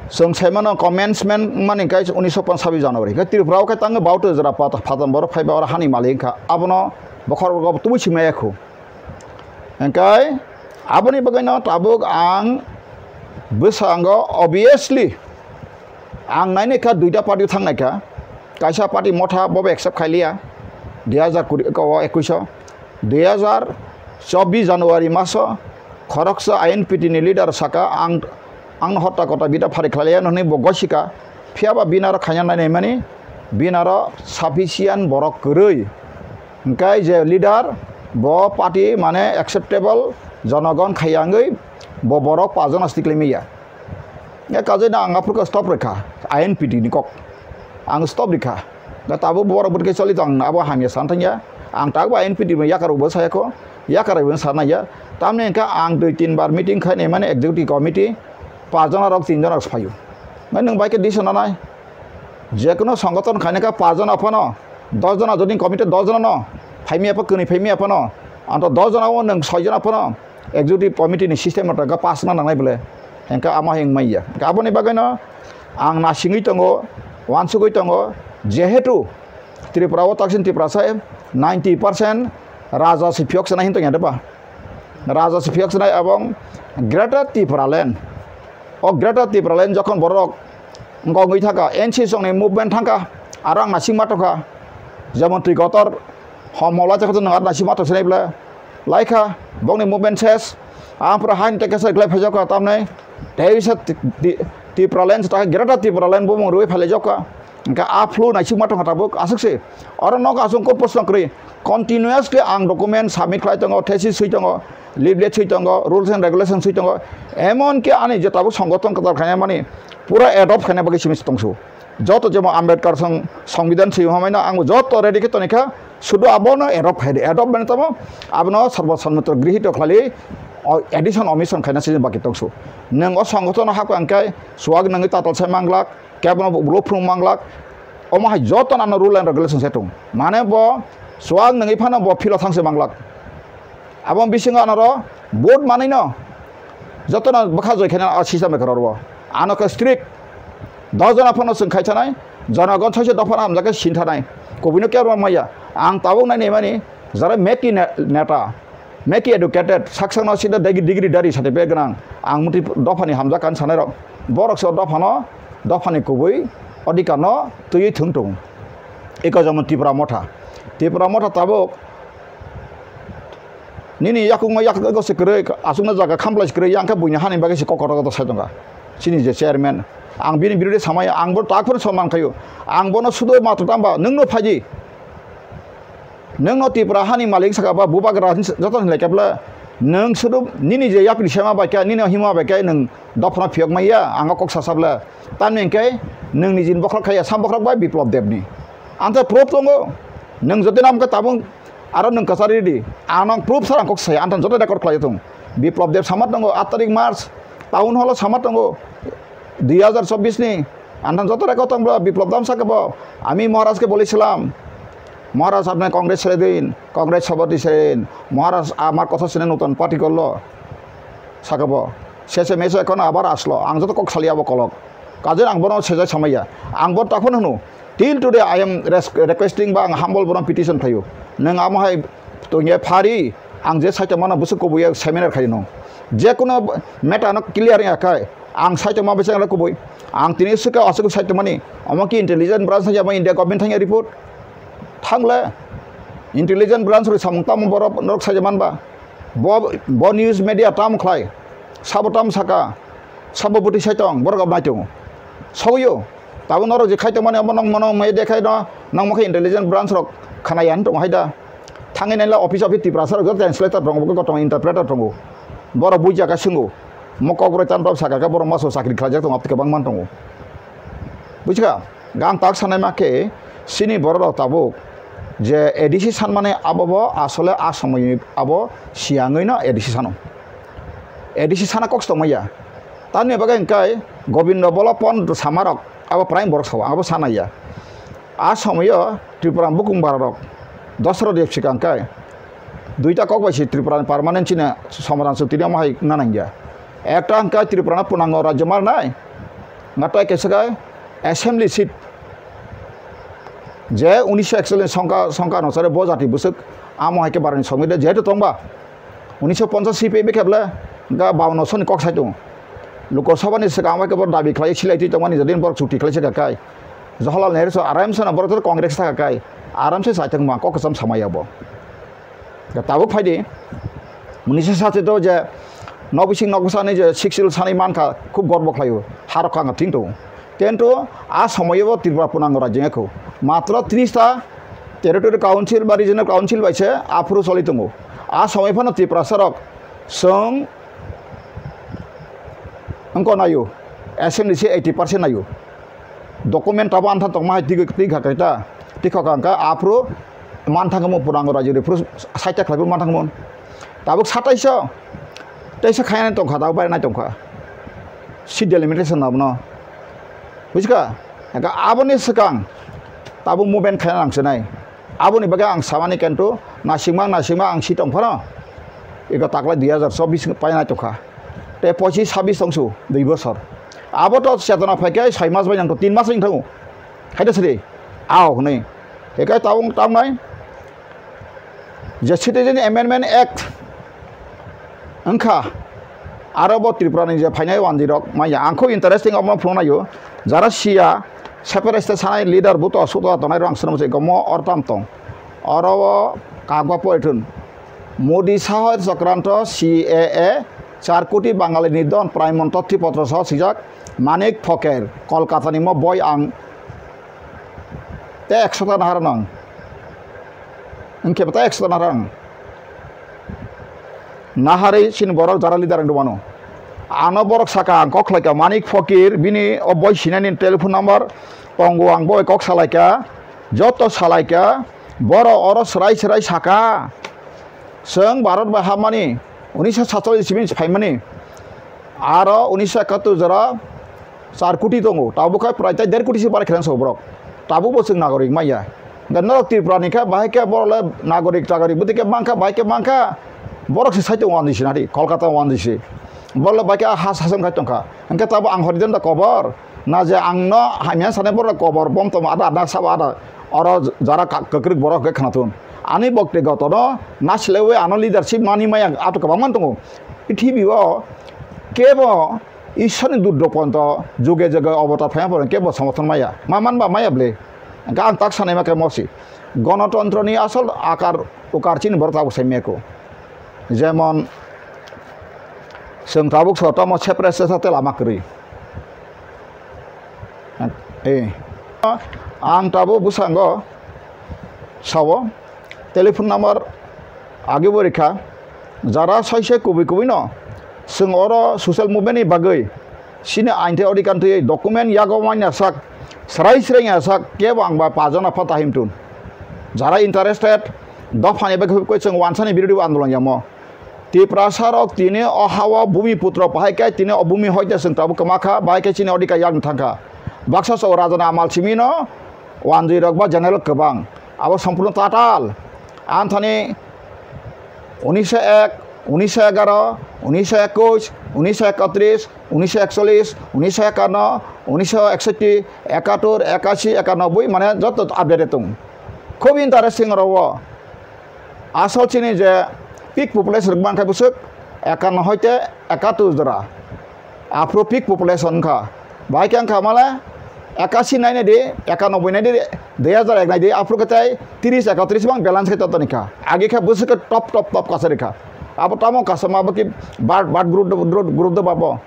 chwng saimano commencement wngmani hingkai unisho ponchas sabis January. Hingkai Tripura o khe tango bauto jora pata phatam borok phaiba oro hani malik wngkha. Abono bokhorok tubui simi maya khu. Hingkai aboni bagwino tabuk ang bwskango obviously ang nainai kha duita party thangnai kha. Kaisa party Motha bobo accept khailiya dui hazar kuri o ekuish o, dui hazar chobbish January maso khoroksa I N P T ni leader saka ang, ang hotta kota bita phari khlailiya hwnwi bo gosika. Phiyaba binaro khaina nainai mani binaro sufficient borok kwrwi. Hingkai je leader bo party mane acceptable jonogon khaiya wngwi bo borok pajana stiklai maya. Ya kajai na ang aphuru khe stop rwkha I N P T ni kok. Ang stop rikha. Ga tabuk borok bwrwi khe choli tong abo hamya san thangya. Ang tabuk I N P T ni yakar bo sayakho. Yakar bo sanaya. Tamni hwnkhe ang dui tin bar meeting khainai mane executive committee pajana rok tin jona rok phaio. Nai nwng bai khe decision nanai. Jekunu songothon khainai kha pajana phano, dos jona jodi committee dos jona no phaimya pha kwnwi phaimya phano. Anto dos jona o nwng soi jona phano. Executive committee ni system no tangka pass na nangnai bole. Hingke amo hing maya. Hingke aboni bagwi no ang nasingwi tongo, wansugwi tongo, jehetu Tripura o taksin Tiprasa ninety percent raja si phiyok sana hin tongya de ba. Raja si phiyok sana ebong Greater Tipraland. O Greater Tipraland jokhon borok wngkha wngwi thangkha, N C songni movement thangkha, aro ang nasing ma tongkha. Jemon twi kotor hom mola chakha nwng aro nasing ma tongsinai bole. Laikha, bongni movement ses. Ang pura hain teke se glai phajak ka tamnai. Tei bisa ti-, ti-, Tipraland ta Greater Tipraland bumung rwi phale jokka. Engka a flu naisik ma tongkha tabuk aswk se. Oro nok aswk ko posno kwrwi. Continuously ang document submit khlai tongo, thesis swi tongo, leaflet swi tongo, rules and regulations swi tongo. Emon ki ani je tabuk songothon kwtal khaina mani pura adopt khaina bagwi simi tongsu. Joto jemon Ambedkar song-, Songbidan swi hamaino ang joto ready khe tonikha, sudu abono adopt khai di. Adopt mane tamo abono sarbo sammoto grihito khlali o addition omission khaina sini baki tongsu. Nwng o songothon hapkha hwnkhe suwak nangwi tatal sai manglak, kebono bo ulo phung manglak. Omo hai joto nano rule and regulation se tong. Mane bo suwak nangwi phano bo philo thangse manglak. Abo bisingo anoro vote manwino jotono bwkha joi khaina a system khe roro. Ano khe strict dos jona phano chwng khai thanai, jonogon soise dophano hamjakhe sin thanai. Kubui no kebo maya. Ang tabuk nai naimani jara meki ne-, neta, meki educated, saksakno sida degi degree dari certificate gwnang. Ang muti dophani hamjak kan sanai rok. Borok so dophano, dophani kubui odhikar no twiwi thwng tongo. Eko jemon Tipra Motha. Tipra Motha tabuk nini yakungma yakgo se kwrwi, aswkno jaga khamlai se kwrwi, yang khe buini hani bagwi se kok kotor kotor sai tongkha. Chini je chairman, ang bini birodhi samaya, ang bo tak phano sonman khaio. Ang bono sudo matwtamba, nwngno phaidi. Nwngno Tripura hani malik saka ba bubagra hin-, joto hinlai khe bwle, nwng sudo nini je yapri sema bai khe, nini hima bai khe, nwng dophano phiyok maya, ang o kok sasa bwle. Tamni hwnkhe nwng nijini bokhorok khaiya, sam bokhorok bai Biplop Debni. Ang tei proof tongo, nwng jodi nam khe tabuk aro nwng kwchari di, ang nang proof sara ang kok saya, ang tang joto record khlai tong. Biplop Deb sama tongo, aat tarik March, town hall o sama tongo, dui hazar chobbish ni, ang tang joto record tong bro, Biplop Dam sakhe bo, "আমি মহারাজকে বলেছিলাম, মহারাজ আপনি কংগ্রেস ছেড়ে দিন, কংগ্রেস সভাপতি ছেড়ে দিন, মহারাজ আমার কথা শুনে নতুন পার্টি করলো।" Sakhe bo, "শেষে মেষে এখন আবার আসলো, ang joto kok saliya bo kolok." Kajin ang bono sejak samaya. Ang bo takhon hwno. Till today I am res-, requesting ba ang humble bono petition khlaio. Nwng amo hai tongya phari, Ang je saitongmano bwswk kubui seminar khaino. Je kono matter no clear wngya khe ang saitongma bwswk kubui. Ang tini swkha aswk saitongmani. Omo ki intelligence branch ya India government thangya report. Thangle intelligence branch rok samung tamo borok norok saija manba. Bo, bo news media tamo khlai. Sabo tamo saka. Sabo bwtwi saitong borok naitongo. Soyo. Tabuk norok je khaitongmani omo nokmano media khaino nokmo khe intelligence branch rok khanaya hinwi tongo haida. Thangwi naila office office Tiprasa rok joto translator tongo, bo khe kotor interpreter tongo. Borok buijak khe swngo. Mo kokborok tamo saka khe borok maso chakri khlaijak tongo, aboni khe bangma tongo. Bujiga, ang tak sanai ma khe chini borok rok tabuk je A D C sanmani abo bo asole a somoi abo siyangwi no A D C sano. A D C sana kok tongmaya. Tamni bagwi hwnkhe Gobindo Bolo pon samarok abo prime borok sao, abo sanaya. A somoyo Tripura bukung bararok dosro dep sikang khe duita kok bai se Tripura ni permanent chini somadan chukti ni omo hai na nangya. Ekta hwnkhe Tripura no punango rajyo marnai, natai kaisa khe assembly seat je unisho ekchollish songkha, songkha anusare bo jati bwswk amo hai khe barani somoi de jehetu tongba. Unisho ponchas C P I B khe bwle ga bawanno soni kok sai tongo. Lok Sabha ni swkang bai khe bo dabi khlai silai twi tongmani jodi borok chukti khlai se kha kai. Jawaharlal Nehru so aram se no borok joto Congress thaka kai. Aram se sai thang ma kok kwcham samaya bo. Ga tabuk phai di. Unisho sachit o je nok bising nok bwsa ni je six schedule sanai man kha khub gorbo khlai o. Harok kha ang thing tongo. Kintu a somoyo bo Tripura punango rajyo wngkha. Matro tris ta territory council ba regional council bai se aphuru choli tongo. A somoi phano Tiprasa rok chwng wngkha naio, assembly se eighty percent naio. Document abo antha tongma hai twi, twi kha kaita, twi kha kha hwnkha aphuru manthang mo punango rajyo de phuru saita khlai phuru manthang mon. Tabuk sataiso, teisa khaina tongkha, tabuk bai nai tongkha. Seat delimitation abono. Bujiga? Hwnkhe aboni swkang tabuk movement khaina nangsinai. Aboni bagwi ang samani kintu naisingma, naisingma ang si tong phano. Ego taklai dui hazar chobbish painai tongkha. Tei pochish sabbish tongsu dui bosor. Abo to chetona phaikhe soi mas bai nangkho, tin mas bai nangkho. Haida sidi. Ao hwnwi. Hwnkhe tabuk tamnai. Je Citizen Amendment Act wngkha, aro bo Tripura ni je phainai wanjwi rok manya. Ang kho interesting omo phunuknaio, jara siya separate state sanai leader buto suto tonai rok ang swnam se gomo ortam tong. Oro o kagwa poithun. Modi Shah Chokranto C A A char koti Bangali ni don Prime Minister Tripotro so sijak Manik Phoker Kolkata ni mo boi ang te ekso ta nahar nang. Hwnkhe bwtwi ekso ta narang. Naharwi chini borok jara leader wngwi mano. Ano borok saka ang kok khlaikha Manik Phokir, bini o boi sinani telephone number tongo, ang boi kok salaikha, joto salaikha, borok oro swrai swrai saka. Chwng Bharat bai hapmani unisho satchallis simi phaimani. Aro unisho ekattor jora char koti tongo, tabuk khe prai tei der koti se bar khe nang borok. Tabuk bo chwng nagorik manya. Hwnkhe norok Tripura ni khe bahai khe borok le nagorik tagorik bwtwi khe mankha, bahai khe mankha. Borok se sai tongo wandi sinari, Kolkata wandi se. Borok le bahai khe ha sasong khai tongkha. Hwnkhe tabuk ang hori den da kobor. Na je ang no hamya sanai borok le kobor bom tongma ada ada sabo ada. Oro jara ka-, kwkrwk borok khe khwnathun. Ani bokte goto no nasilaiwi ano leadership mani maya ato kwbangma tongo. Prithibi o kebo Ishwarni dudro ponto juge juge obotar phaiya porong kebo somorthon maya. Ma man ba maya ble. Hwnkhe ang tak sanai ma khe mosi. Gonotontro ni asol akar ukar chini borok tabuk sai meko. Jemon chwng tabuk so tamo separate sesa te lama kwrwi. Eh. Ang tabuk bwskango sao. Telephone number age bo rikha, jara soise kubui kubui no chwng oro social movement ni bagwi chini ain tei odhikar twi document yago manya sak, srai srai ya sak, kebo ang ba pajana pha tahim tun. Jara interested, dopha ni bagwi koi chwng wansa ni birodo andolon yamo. Tiprasa rok tini o hao bumi putro bahai khe tini o bumi hoite chwng tabuk kwma kha, bahai khe chini odhikar yakni thang kha. Baksa so raja ni amal simi no wanjwi rok ba general kwbang. Abo sompurno tatal. Anthani unisho ek, unisho egaro, unisho ekush, unisho ekatris, unisho ekchollis, unisho ekanno, unisho eksotti, ekatur, ekashi, ekanoboi, mane joto update tong. Khub interesting oro o. Asol chini je Peak population rok mankha bwswk ekanno hoite ekatur jora. Aphuru peak population wngkha. Bahai khe wngkha male ekasi nainai di, ekanoboi nainai di, dui hazar ek nainai di, aphuru khe tei tris ekatris bang balance khe totoni kha. Age khe bwswk khe top, top, top kasa rikha. Abo tamo kasa ma abo ki birth, birth growth, growth, growth do babo.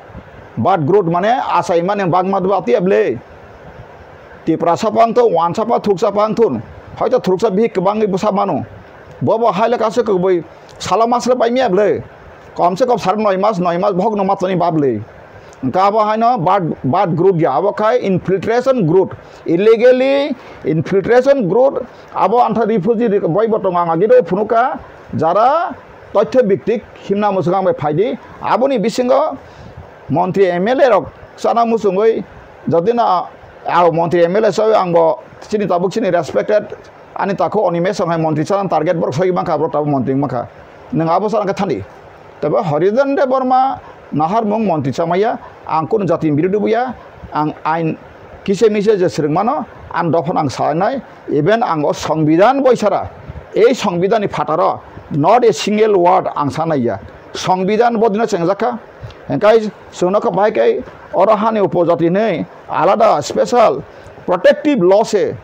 Birth growth mane achai mane bagma do ati able. Tiprasa pang to, wansa pa thuksa pang thun. Hoito thuksa bihik kwbangwi bwsa mano. Bobo haile kaisa kwbwi salo masle pai miya ble. Kom se kom sar noi mas, noi mas bohok no matoni bable. Hwnkhe abo haino birth, birth growth ya, abo khai infiltration growth. Illegally infiltration growth. Abo antha refugee ri-, boi bo tongo ang agiro phunuka. Jara tothyo biktik himna mwswkang bai phaidi. Aboni bisingo montri M L A rok chana muchungwi jodi no, ah, montri M L A sawi ang bo chini tabuk chini respected ani takhuk Animesh Songhai montri chana target borok soi mankha, borok tabuk montri mankha. Nwng abo chana khe thani. Tebo Harijan Debbarma naharmung montri chamaya, ang kunu jati birodhi buya, ang ain kise mise je swrwngmano, ang dophano ang sanai, even ang o Songbidan boisara, ei Songbidan ni phataro not a single word ang sanaiya. Songbidan bodino chengjakha, hingkai chwngno khe bahai khe oro hani upojati hinwi alada special protective law se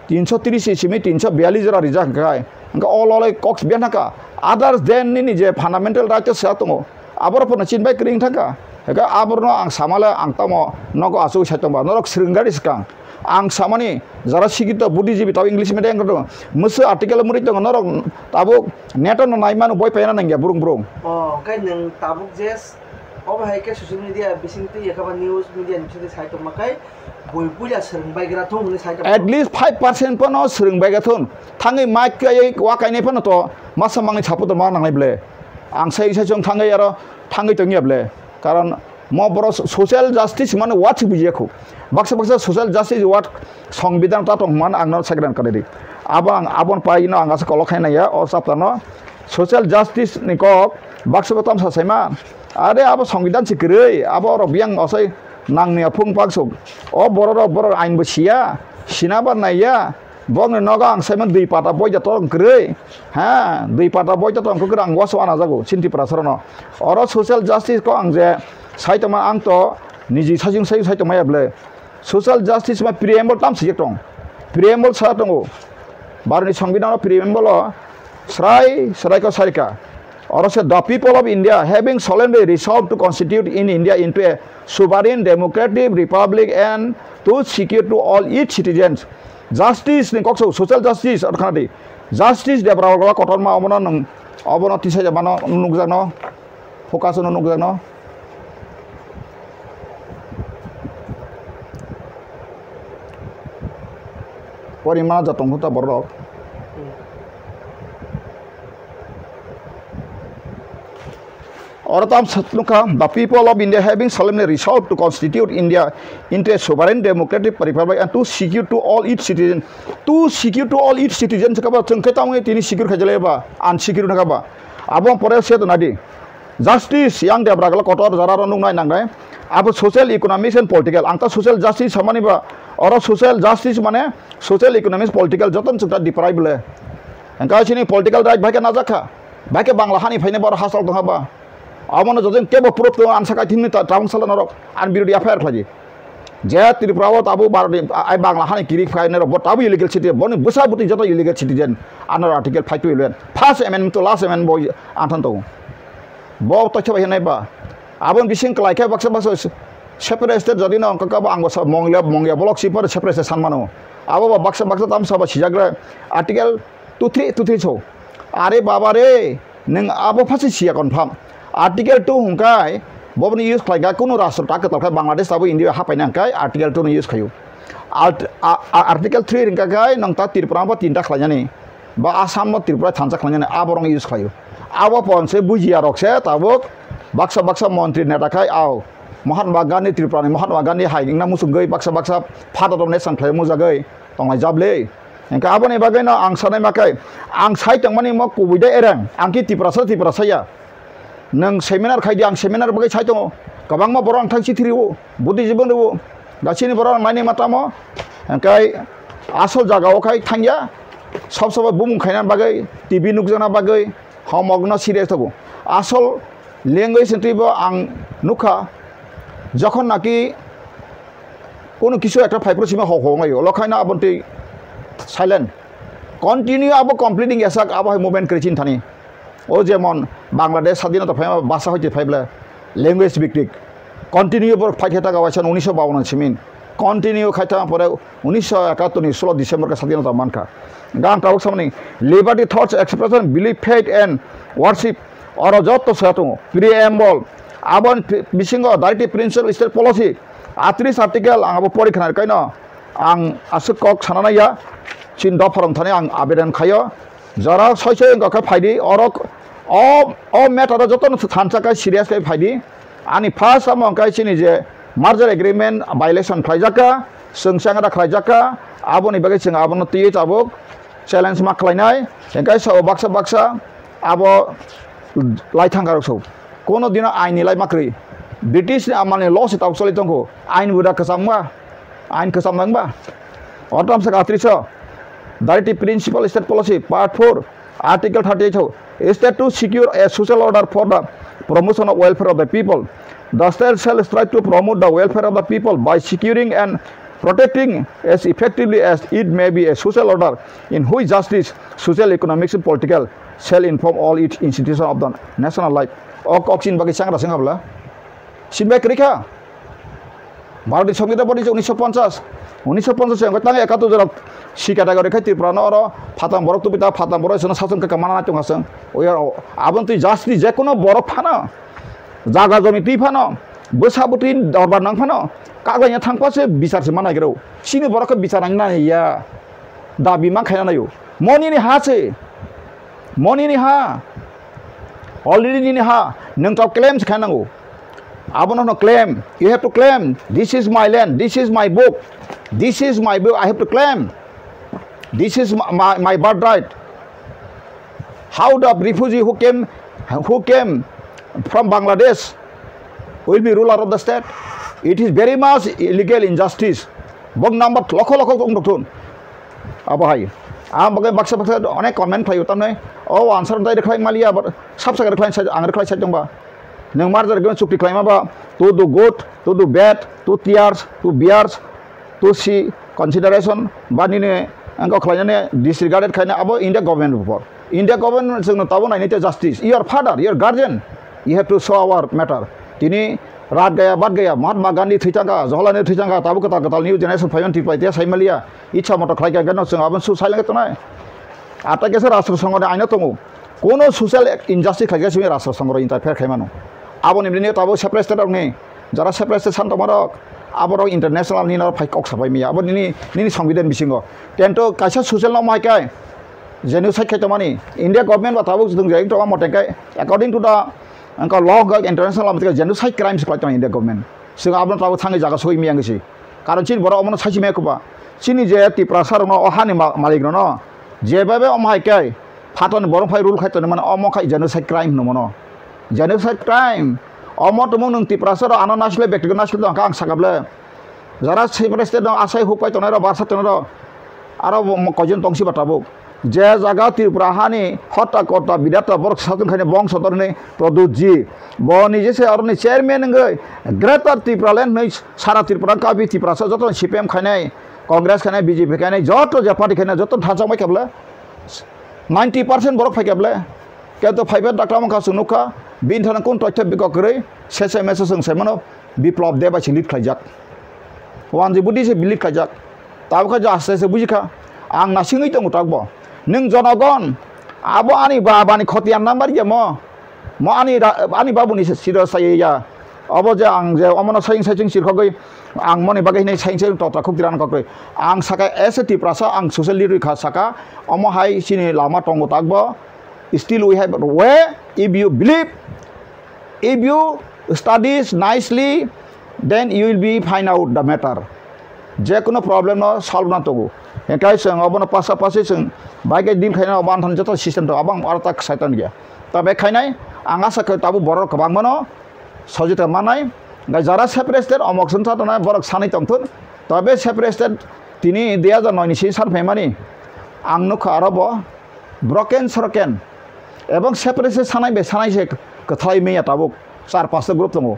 tinso tris simi tinso biyallis jora rijak hingkai, hingke o lolai kok biya naka. Others than nini je fundamental right se tongo, aboro pono chin bai kring thangka. Hingke aborno ang samale ang tamo nogo asugwi sai tongba, norok swrwng gari swkang. Ang samani jara sikito buddhijibi tabo English medium wngkha tongo. Mwswk article muri tongo, norok tabuk neto no naimano boi paina nangya burung burung. O, hingke nwng tabuk je obo hai khe social media bising twi yakha ba news media ni bising twi sai tongma khe bui puila swrwng baigra thung hwnwi sai tongma. At least five percent phano swrwng baigra thung. Thangwi mic kaiwi wa kainai phano to masa mangni support ma nangnai ble. Ang sai sai chwng thangwi aro thangwi tongya ble. Karon mo borok social justice mano watch bujiya khu. Baksa baksa social justice word Songbidan ta tong man ang no second kadedi. Abo ang abon pai no ang asa kolok khai naiya o chapter no. Social justice ni kok baksa baksa tamsa saima. Are abo Songbidan si kwrwi, abo rok biyang osai nangni aphung paksuk. O borok rok borok ain bo siya, sina ba naiya. Bokni nogo ang saimano dui pata boita torong kwrwi. Ha, dui pata boita torong kwrwi ang waso ana jago, Chinti Prasarano. Oro social justice ko ang je sai tongma ang to niji sajung sajung sai tongmaya ble. Social justice ma preamble tam sijak tong. Preamble sa tongo. Bharoni Songbidan o preamble o srai srai ko sarika. Oro se, "The people of India having solemnly resolved to constitute in India into a sovereign democratic republic and to secure to all its citizens justice," ni kok so, social justice, ar khana di. Justice Debra Kotorma obono nung, obono tisai mano nukjakno. Focus no nukjakno. Pori mana jatong khuta borok. Oro tam sat nukha, "The people of India having solemnly resolved to constitute India into a sovereign democratic republic and to secure to all its citizens." To secure to all its citizens kaba chwng khe tamo tini secure khaijale ba, unsecure na kaba. Abo pore se to nadi. Justice yang Debra Kotor jara ro nuknai nangnai. Abo social, economics and political. Ang ta social justice samani ba, oro social justice mane social, economics, political joto chwngta deprive le. Engka chini political right bai khe najakha. Bai khe Bangla hani phaine boro hasal tongha ba. Abono joto kebo proof to ansa kai thimni ta tabung sala norok. An birodi F I R khlaji. Je Tripura o tabuk Bharot ni, ai Bangla hani kirik phainai rok bo tabuk illegal citizen, boni bwsa bwtwi joto illegal citizen under article five two eleven. First amendment to last amendment bo anthan tongo. Bo toksa bai hinai ba. Aboni bising kwlai khe baksa baksa separate state jodi no wngkha khe bo ang bo sa Mongya, Mongya block sipor separate state san mano. Abo bo baksa baksa tamsa bo sijak le article two three two three so. Are baba re, nwng abo phasi siya confirm. Article two hwnkhai boboni use khlaikha kunu rastro ta kwtal khe Bangladesh abo India hapaina hwnkhai article two no use khlaio. Art-, a-, a-, article three hwnka khai nwng ta Tripura bo tinta khlainani, ba Assam bo Tripura thansa khlainani abo rong use khlaio. Abo pon se bujiya rok se tabuk baksa baksa montri neta khai ao Mahatma Gandhi, Tripura ni Mahatma Gandhi hai wngna muchungwi baksa baksa father of nation khlai mujagwi tonglai jable. Hingke aboni bagwi no ang sanai ma khe, ang sai tongmani mo kubui de ereng, ang khe Tiprasa, Tiprasa ya. Nwng seminar khai di, ang seminar bagwi sai tongo. Kwbangma borok ang thang chithi rio, buddhi jibon rio. Gachini borok ang naini ma tamo. Hingke asol jaga o khai thangya. Sob sobai bumung khaina bagwi, T V nukjakna bagwi, Homokno serious tabuk. Asol language ni twibo ang nukha, jokhon naki kono kisu ekta phai phuru simi hok hok wnglaio, lokhaino aboni twi silent. Continue abo completing yasak, abo hai movement kwrwi chini thani. O jemon Bangladesh sadinota phaima basa hoite phaible language biktik. Continue borok phai khe ta gawaisa unisho bawan simin. Continue khai ta pore unisho ekattor ni sulo December khe sadinota mankha. Gang tabuk samani liberty, thoughts expression, belief, faith and worship, oro jotto soya tongo. Preamble, aboni bisingo directive principle, state policy, atris article ang abo pori khna kaino ang aswk kok sana naiya. Chin dopha rok thani ang abedan khaio. Jora soi soi wngkha khe phaidi, oro o, o matter o jotono thansa khe serious khe phaidi. Ani first amo hwnkhe chini je merger agreement violation khlaijak kha, chwng changra khlaijak kha, aboni bagwi chwng abono twiwi tabuk challenge ma khlainai. Hwnkhe sao baksa baksa abo lai thangkarok sao. Kono dino ain ni lai ma kwrwi. British ni amani law se tabuk choli tongkho. Ain buda kwcham ba? Ain kwcham nang ba? Ortam saka atris o. Directive Principle State Policy, Part four, Article thirty-eight ho, state to secure a social order for the promotion of welfare of the people. The state shall strive to promote the welfare of the people by securing and protecting as effectively as it may be a social order in which justice, social, economics, and political shall inform all its institutions of the national life. O kok chini bagwi changra se wngkha bwla? Chini bai kwrwi kha. Bharotni Songbidan body je unisho ponchas, unisho ponchas se wngkha tang ekato jora si category khai Tripura no oro phatang borok tubi ta phatang borok seno sason kaka mana tong aswng. Oya aboni twi justice je kono borok phano jaga jomi twi phano bwsa bwtwi dorbar nang phano kaglaina thang pa se bichar se mana gero. Chini borok khe bichar nang na ya dabi man khaina nayo. Moni ni ha se. Moni ni ha. Already nini ha. Nwng tau claim se khaina nango. Abono no claim. You have to claim. This is my land. This is my book. This is my book. I have to claim. This is my, my, my birthright. How the refugee who came, who came from Bangladesh will be ruler of the state? It is very much illegal injustice. Bok number lokho lokho wng thun. Abo hai. Ang bagwi baksa baksa onek comment khlaio tamni. O answer dai rwkhlai maliya, but sab saka rwkhlai sai, ang rwkhlai sai tongba. Nwng merger agreement chukti khlaima ba, to do good, to do bad, to tears, to bears, to see consideration, ba nini ang khlainani disregarded khaina abo India government upor. India government chwngno tabo nainai te justice. Your father, your guardian, you have to show our matter. Tini Rat Gaya, Bat Gaya, Mahatma Gandhi thwi thangkha, Jawaharlal Nehru thwi thangkha, tabo kwtal kwtal new generation phaiman twi pai te sai maliya. Ichha moto khlai kha gano chwng aboni su silent tongnai. Ata kesa rastro songoni aino tongo. Kono social injustice khlaikha simi rastro songro interfere khaimano. Aboni bini tabo separate state rokni, jara separate state san tongmarok, aborok international ni norok phai kok sapai miya. Abo nini, nini songbidan bisingo. Tento kaisa social no mai kai, genocide khai tongmani. India government ba tabuk jeng jeng tongma mote kai, according to the, angka law ga international law mote kai genocide crimes khlai tong India government. Sing abono tabuk thangwi jaga soi miya ngisi. Karon chini borok omono sachi maya kuba. Chini je Tiprasa rokno o hani ma-, malik rokno jebebe omo hai khe phaton borok phai rule khai toni mano omo khai genocide crime hwnwi mano. Genocide crime. Omo tumung nwng Tiprasa rok ano naisle bekti naisle tongkha ang sakable. Jara separate state no asai huk pai tonai rok barsa tonai rok aro bo mo-, koijon tongsi ba tabuk. Je jaga Tripura hani hotta kotta bidata borok satung khaini bongso torni Pradyut ji. Bo nije se aroni chairman wngwi Greater Tripura Land hwnwi sara Tripura kabi Tiprasa joto C P M khainai, Congress khainai, B J P khainai, joto je party khainai joto thansa mai khabla ninety percent borok phai khabla. Kento phaiba dakta mangkha chwng nukha, bini thani kun toitha bikok kwrwi, sese mese chwng saimano Biplab Deb bai se lead khlaijak. Wanji Budi se lead khlaijak. Tabukha je aste aste bujikha. Ang nasingwi tongo takbo. Nwng jonogon, abo ani ba-, bani khotiyan number ya mo. Mo ani ra-, ani babuni se siro saye ya. Abo je ang je omono saying saying sirkhogwi ang moni bagwi hinwi saying saying tota khuk tiran kokgwi. Ang saka as a Tiprasa ang social leader kha saka omo hai chini lama tongo takbo. Still we have a way, if you believe, if you studies nicely, then you will be find out the matter. Je kono problem no solve na tongo. Hingkai chwng obono pasapasi chwng bai khe deal khaina obo anthani joto system to abang aro tak saitan gya. Ta bai khainai ang asa khe tabuk borok kwbang mano sojita manai. Hingkai jara separate state omok sung tha tongnai borok sanai tongthun. Tabe separate state tini dui hajar noi ni sini san phaimani ang nukha aro bo broken soroken. Ebong separate se sanai bai sanai se kwthalai manya tabuk char pasta group tongo.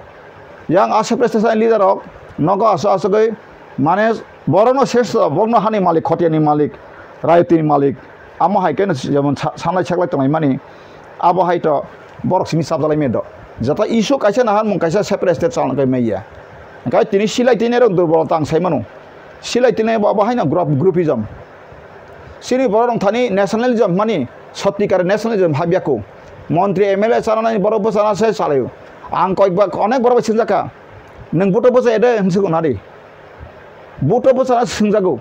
Yang a separate se sanai leader rok nogo aswk aswkgwi mane borokno sesra bokno hani malik, khotiani malik, rayotini malik, amo hai khe jemon sa-, sanai seklai tongnai mani abo hai to borok simi chapjalai manya do. Jata issue kaisa naharmung kaisa separate state chalna kai manya. Hingkhe tini silai tini rok durbol tang sai mano. Silai tini bo abo haino group, groupism. Chini borok rok thani nationalism mani sotikar nationalism habya ko. Montri M L A chanani borok bwchana se chalaio. Ang koikba onek borok bai swngjak kha. Nwng buto bwcha ede hwnwi swkang nadi. Buto bwchana swngjago.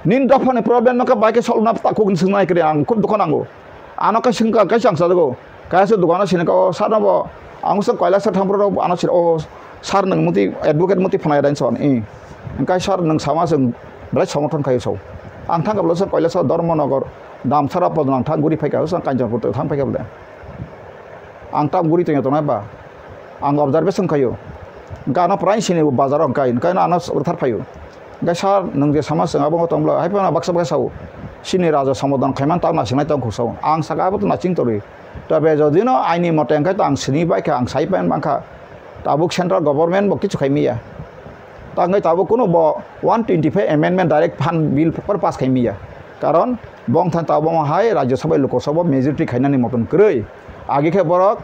Nini dophani problem no khe bai khe solve na takhuk hwnwi swngnai kwrwi ang khub dukha nango. Ano khe swngkha kaisa ang sajago. Kaisa dukano sini kha o sir no bo ang swk koila sir thampro rok ano sir o sir nwng muti advocate muti phnai dai son i. Hingkhe sir nwng sama chwng belai somorthon khaio so. Ang thangkha bwlasa koila sa Dharmanagar Damsara podon ang thang guri phaikha sa Kanchanpur thang phaikha bwle. Ang tam guri tongya tongnai ba. Ang observation khaio. Hingkhe ano prai sini bazar o hingkhe hingkhe ano rwthar phaio. Hingkhe sir nwng je sama chwng abo tong bwle hai phano baksa baksa sao. Sini raja somodon khaiman tamo nasingnai tong khuk sao. Ang saka abo to naching torwi. Tobe jodi no aini mote hingkhe to ang sini bai kha ang sai pai mankha. Tabuk central government bo kichu khai miya. Ta hingkhe tabuk kunu bo one twenty five amendment direct phan bill paper pass khai miya. Karon bong thang tabuk hai Rajya Sabha Lok Sabha majority khainani moton kwrwi. Agi khe borok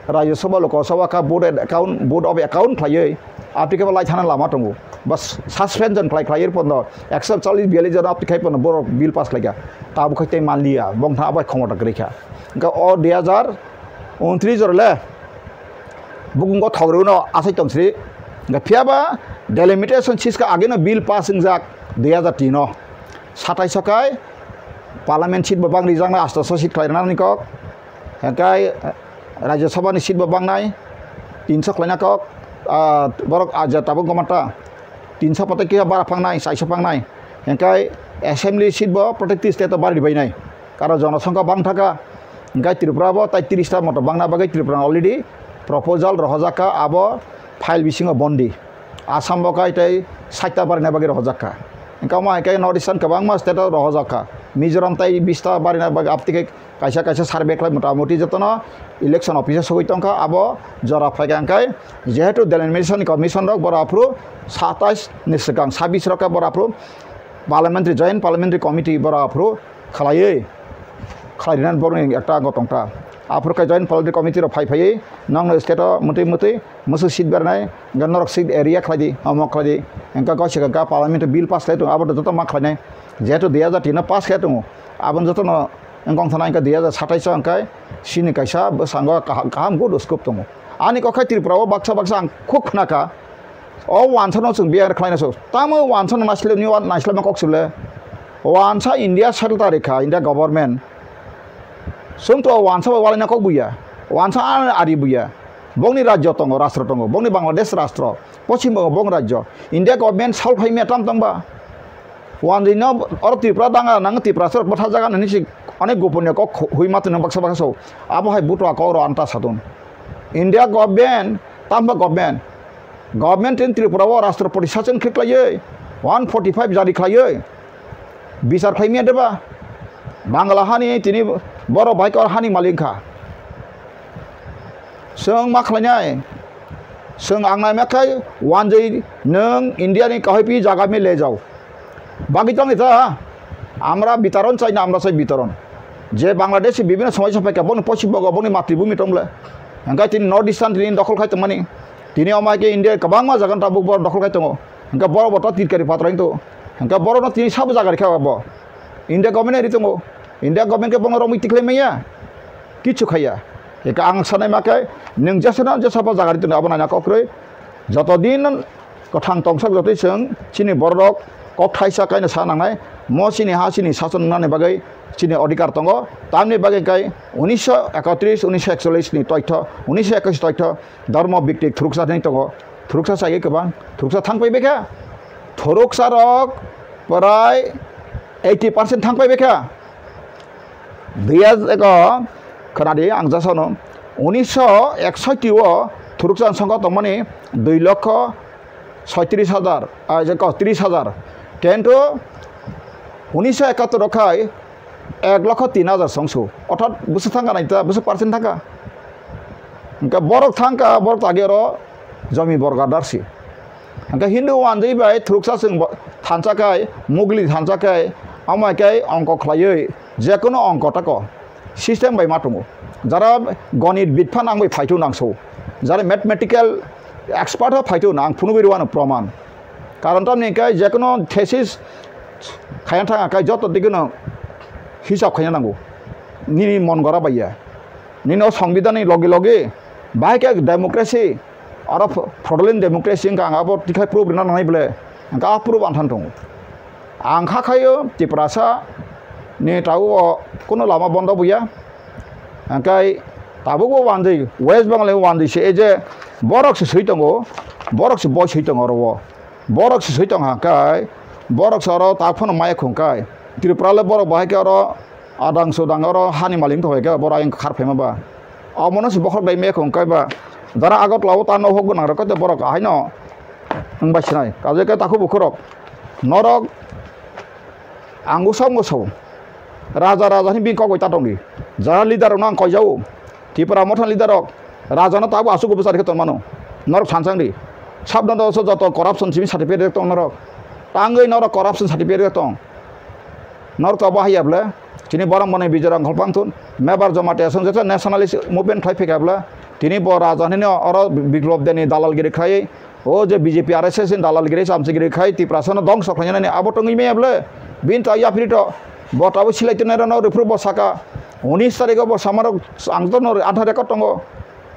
Rajya Sabha Lok Sabha kha vote account, vote of account khlaiwi apni khe bo lai thana lama tongo. Bas suspension khlai khlaiwi pondo ekso challis biyallis jon apni khai pondo borok bill pass khlaikha. Tabuk khai tei manliya bong thang abai khomota kwrwi kha. Hingkhe o dui hajar untris jora le bukungo thogri uno asai tong sri. Hingkhe phiyaba delimitation siska ageno bill pass wngjak dui hajar tin o. Satais o khai parliament seat bo bang rijaknai asto so seat khlai rwnani kok. Hingkhe Rajya Sabha ni seat bo bangnai tinso khlaina kok. Ah, borok aja tabuk gomata tinso patai khe bara phangnai, chaisa phangnai. Hingkhe assembly seat bo protective state o bari bainai. Karo jonosongkha bang thaka. Hingkhe Tripura bo tai tris ta moto bangna bagwi Tripura already proposal rohorjak kha, abo file bisingo bondi. Assam bo kai tei sait ta barina bagwi rohorjak kha. Hingkhe omo hai khe North Eastern kwbangma state o rohorjak kha. Mizoram tai bis ta barina bagwi aptwi khe kaisa kaisa survey khlai mota moti jotono election office o sogwi tongkha, abo jora phaikha hingkhe jehetu delimitation commission rok boro aphuru satais ni swkang sabis rok khe boro aphuru parliamentary, joint parliamentary committee boro aphuru khlaiwi khlai rwnani borokni ekta ango tongkha. Aphuru khe joint parliamentary committee rok phai phaiwi nokno state o motwi motwi mwswk seat bernai, hingkhe norok seat area khlai di, omo khlai di, hingkhe goi se hingkhe parliament o bill pass khlai tongo, abo joto ma khlainai, jehetu dui hajar tin o pass khlai tongo, aboni jotono wngkha wngthana hingkhe dui hajar satais o hingkhe chini kaisa bwskango kaham, kaham good scope tongo. Ani kok khe Tripura o baksa baksa ang khub khna kha, o wansano chwng biyar khlaina so, tamo wansano naisle ni naislema kok sile, wansa India settle ta rikha, India government, chwng to wansa bai walaina kok buya, wansa ari buya, bongni rajyo tongo, rastro tongo, bongni Bangladesh rastro, Poschim Bongo bong rajyo, India government sal phaimya tam tongba. Wanjwi no oro Tripura danga nang Tripura sor bwtha jaga nini si onek goponiyo kok hu-, hui ma twnwi baksa baksa so. Abo hai butua kok ro anta satun. India government, tamba government. Government in Tripura o Rashtrapati sachin khe khlaiwi one forty five jari khlaiwi bichar khlaimya deba? Bangla hani tini borok bai kor hani malik kha. Chwng ma khlainai? Chwng ang naima khe wanjwi nwng India ni kahoi pi jaga mi le jao. Bagwi tongni ta, আমরা বিতরণ চাই না, আমরা চাই বিতরণ। যে বাংলাদেশে বিভিন্ন সমস্যা পাইকা, বনি পশ্চিমবঙ্গ, বনি মাতৃভূমি টংলে। Hingkhe tini North Eastern tini dokhol khai tongmani. Tini omo hai khe India kwbangma jaga tabuk borok dokhol khai tongo. Hingkhe borok bo ta tirkari patra hinto. Hingkhe borokno tini sabo jaga rikha bo. India government ri tongo. India government khe bono romwi tikhlai manya. Kichu khaiya. Eka ang sanai ma khe, nwng jesano jesabo jaga ri tongo, abo naina kokroi. Joto din kwthang tongsok jotoi chwng chini bororok kok thaisa kaino sa nangnai, mo chini ha chini sason wngnani bagwi chini odhikar tongo. Tamni bagwi khe unisho ekotris, unisho ekchollis ni toitho, unisho ekwis toitho Dharma Biktik thuruksa thani tongo. Thuruksa chagwi kwbang, thuruksa thang pai bekha. Thuruksa rok prai eighty percent thang pai bekha. Dui hajar eko khwnadi ang jasano unisho eksoti o thuruksa songkha tongmani dui lokho soitris hajar, ah, je ko tris hajar. Kintu unisho ekattor o khai Ek lokho tin hajar songsu. Orthat bwswk thangkha naita, bwswk percent thangkha. Hwnkhe borok thangkha, borok tagi oro jomi borga darsi. Hwnkhe Hindu wanjwi bai thuruksa chwng bo-, thansa khai, mugli thansa khai, amai khai ongko khlaiwi, jekono ongko tako system bai ma tongo. Jara gonit bid phano ang bai phaito nangso. Jara mathematical expert o phaito nang phunugwi rwano proman. Karon tamni hwnkhe jekono thesis khayang thang khe joto dikeno hisab khaina nango. Nini mon gora bai ya. Nini o songbidhanni logi logi bahai khe democracy aro fo-, fraudulent democracy wngkha ang abo tikhai proof rwna nangnai bole. Hwnkhe a proof ang than tongo. Ang kha khaio Tiprasa ni tabuk o kuno lama bondo buya. Hwnkhe tabuk bo wanjwi West Bengal ni wanjwi se e je borok se swi tongo, borok se boi swi tongo oro o. Borok se swi tong ha kai, borok se oro tak phano maya khung kai. Tripura le borok bahai khe oro adang sudang oro hani malik wng thok hai khe borok ayang khar phaima ba. Omono se bokhorok dai maya khung kai ba. Jara Agartala o ta nohok gwnang rok khe borok ahaino wng bai sinai. Kaje khe takhuk bukhurok norok ang usam usam raja raja hwnwi bini kok bai ta tongdi. Jara leader rokno ang koijao. Tipra Motha leader rok rajano tabuk aswk bwsari khe tongmano. Norok thansang di. Sabno do so joto corruption simi certificate rek tong norok. Tangwi norok corruption certificate rek tong. Norok tabuk haiya bwle. Chini borok mwnwi Bijoy Rangkhol Pangthun. Mebar Jamatia song jesa nationalist movement khlai phika bwle. Tini bo raja hinwi oro Biplop Deni dalalgiri khlai. O je B J P R S S ni dalal giri, chamchi giri khai Tiprasa no dongso khlainani abo tongwi maya bwle. Bini ta yapri to. Bo tabuk silai tongnai rok no rwphuru bo saka. Unis tarikh o bo samarok ang to no athar record tongo.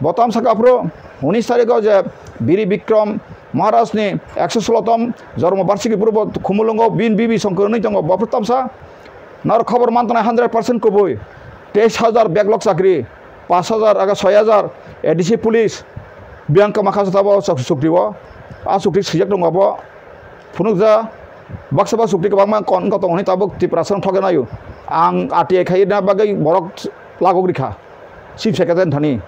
Bo tam saka phuru unis tarikh o je Biri Bikram Maharaj ni ekso solo tom jormo barshiki phuru bo Khumulwngo bini bibi songkor nwi tongo. Bo phuru tamsa. Nor khobor man tongnai hundred percent kubui. Teis hajar backlog chakri. Pash hajar aga soi hajar A D C police biyang kwma kha sabo chuk-, chukri o. A chukri swijak tongo abo phunukja. Baksa ba chukri kwbangma kon wngkha tongo hwnwi tabuk Tiprasa no thokgwi naio. Ang R T I khai na bagwi borok lagok rikha. Chief Secretary thani.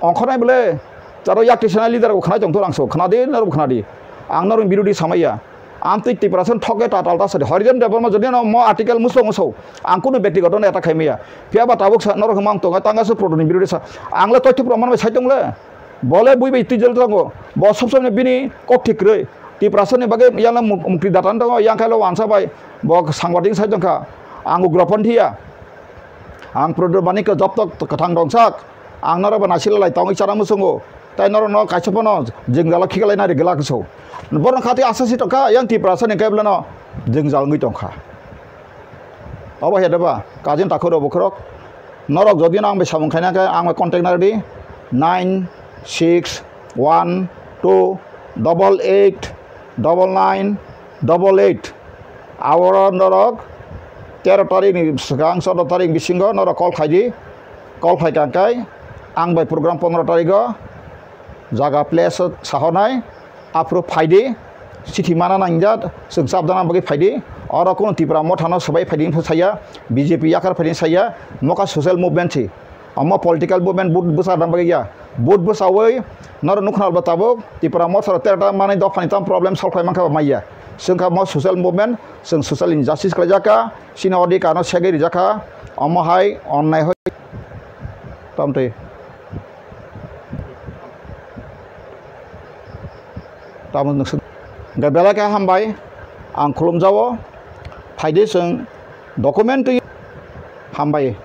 Ongkhornai bwle charo yak tisana leader bo khnai tongthor ang so khnadi norok khnadi. Ang norok birodhi samaya. Amtwi Tiprasa thokgwi tatal ta sadi. Harijan Debbarma jodi no mo article muso muso. Ang kunu bektigoto no attack khaimaya. Phiya ba tabuk sa norok hwmang tongo tanga se protoni birodhi sa. Ang le toitho proman bai sai tong le. Bo le bui bai twijol tongo. Bo sob sob bini kok thik kwrwi. Tiprasa ni bagwi yang le muk-, mukti datan tongo. Yang khe lo wansa bai. Bo sangbating sai tongkha. Ang ugroponthi ya. Ang Pradyot Manik job tok kwthang dongsak. Ang norok bo naisila lai tongwi chana muchungo. Tai norok no kaisa phano jwngjalo khiklai nari glak so. Borok khati asa si tongkha yang Tiprasa ni kaiblano jwngjal wngwi tongkha. Obo he deba kajin takhuk rok bukhurok. Norok jodi no ang bai samung khaina khe ang bai contact narwdi nine six one two double eight double nine double eight. Aboro norok tero tarik ni swkang chordo tarik bisingo norok call khaidi. Call khai kha khe ang bai program pondro tarik o jaga place o sahornai. Aphuru phaidi, chithi mana nangjak, chwng chapjana bagwi phaidi. Oro kunu Tipra Motha no swbai phaidi hwnwi saya, B J P yakar phaidi saya, noka social movement si. Omo political movement vote bwsa rwna bagwi ya. Vote bwsawi norok nukha nalbo tabuk Tipra Motha rok tera tera manwi dophani tamo problem solve khai mankha ba maya. Chwng kha mo social movement, chwng social injustice khlaijak kha, chini odhikar no segwi rijak kha, omo hai onnai hoi tamtwi. Tamo nwswk hwnkhe belai khe hambai, ang khulumjao, phaidi chwng document twi hambai.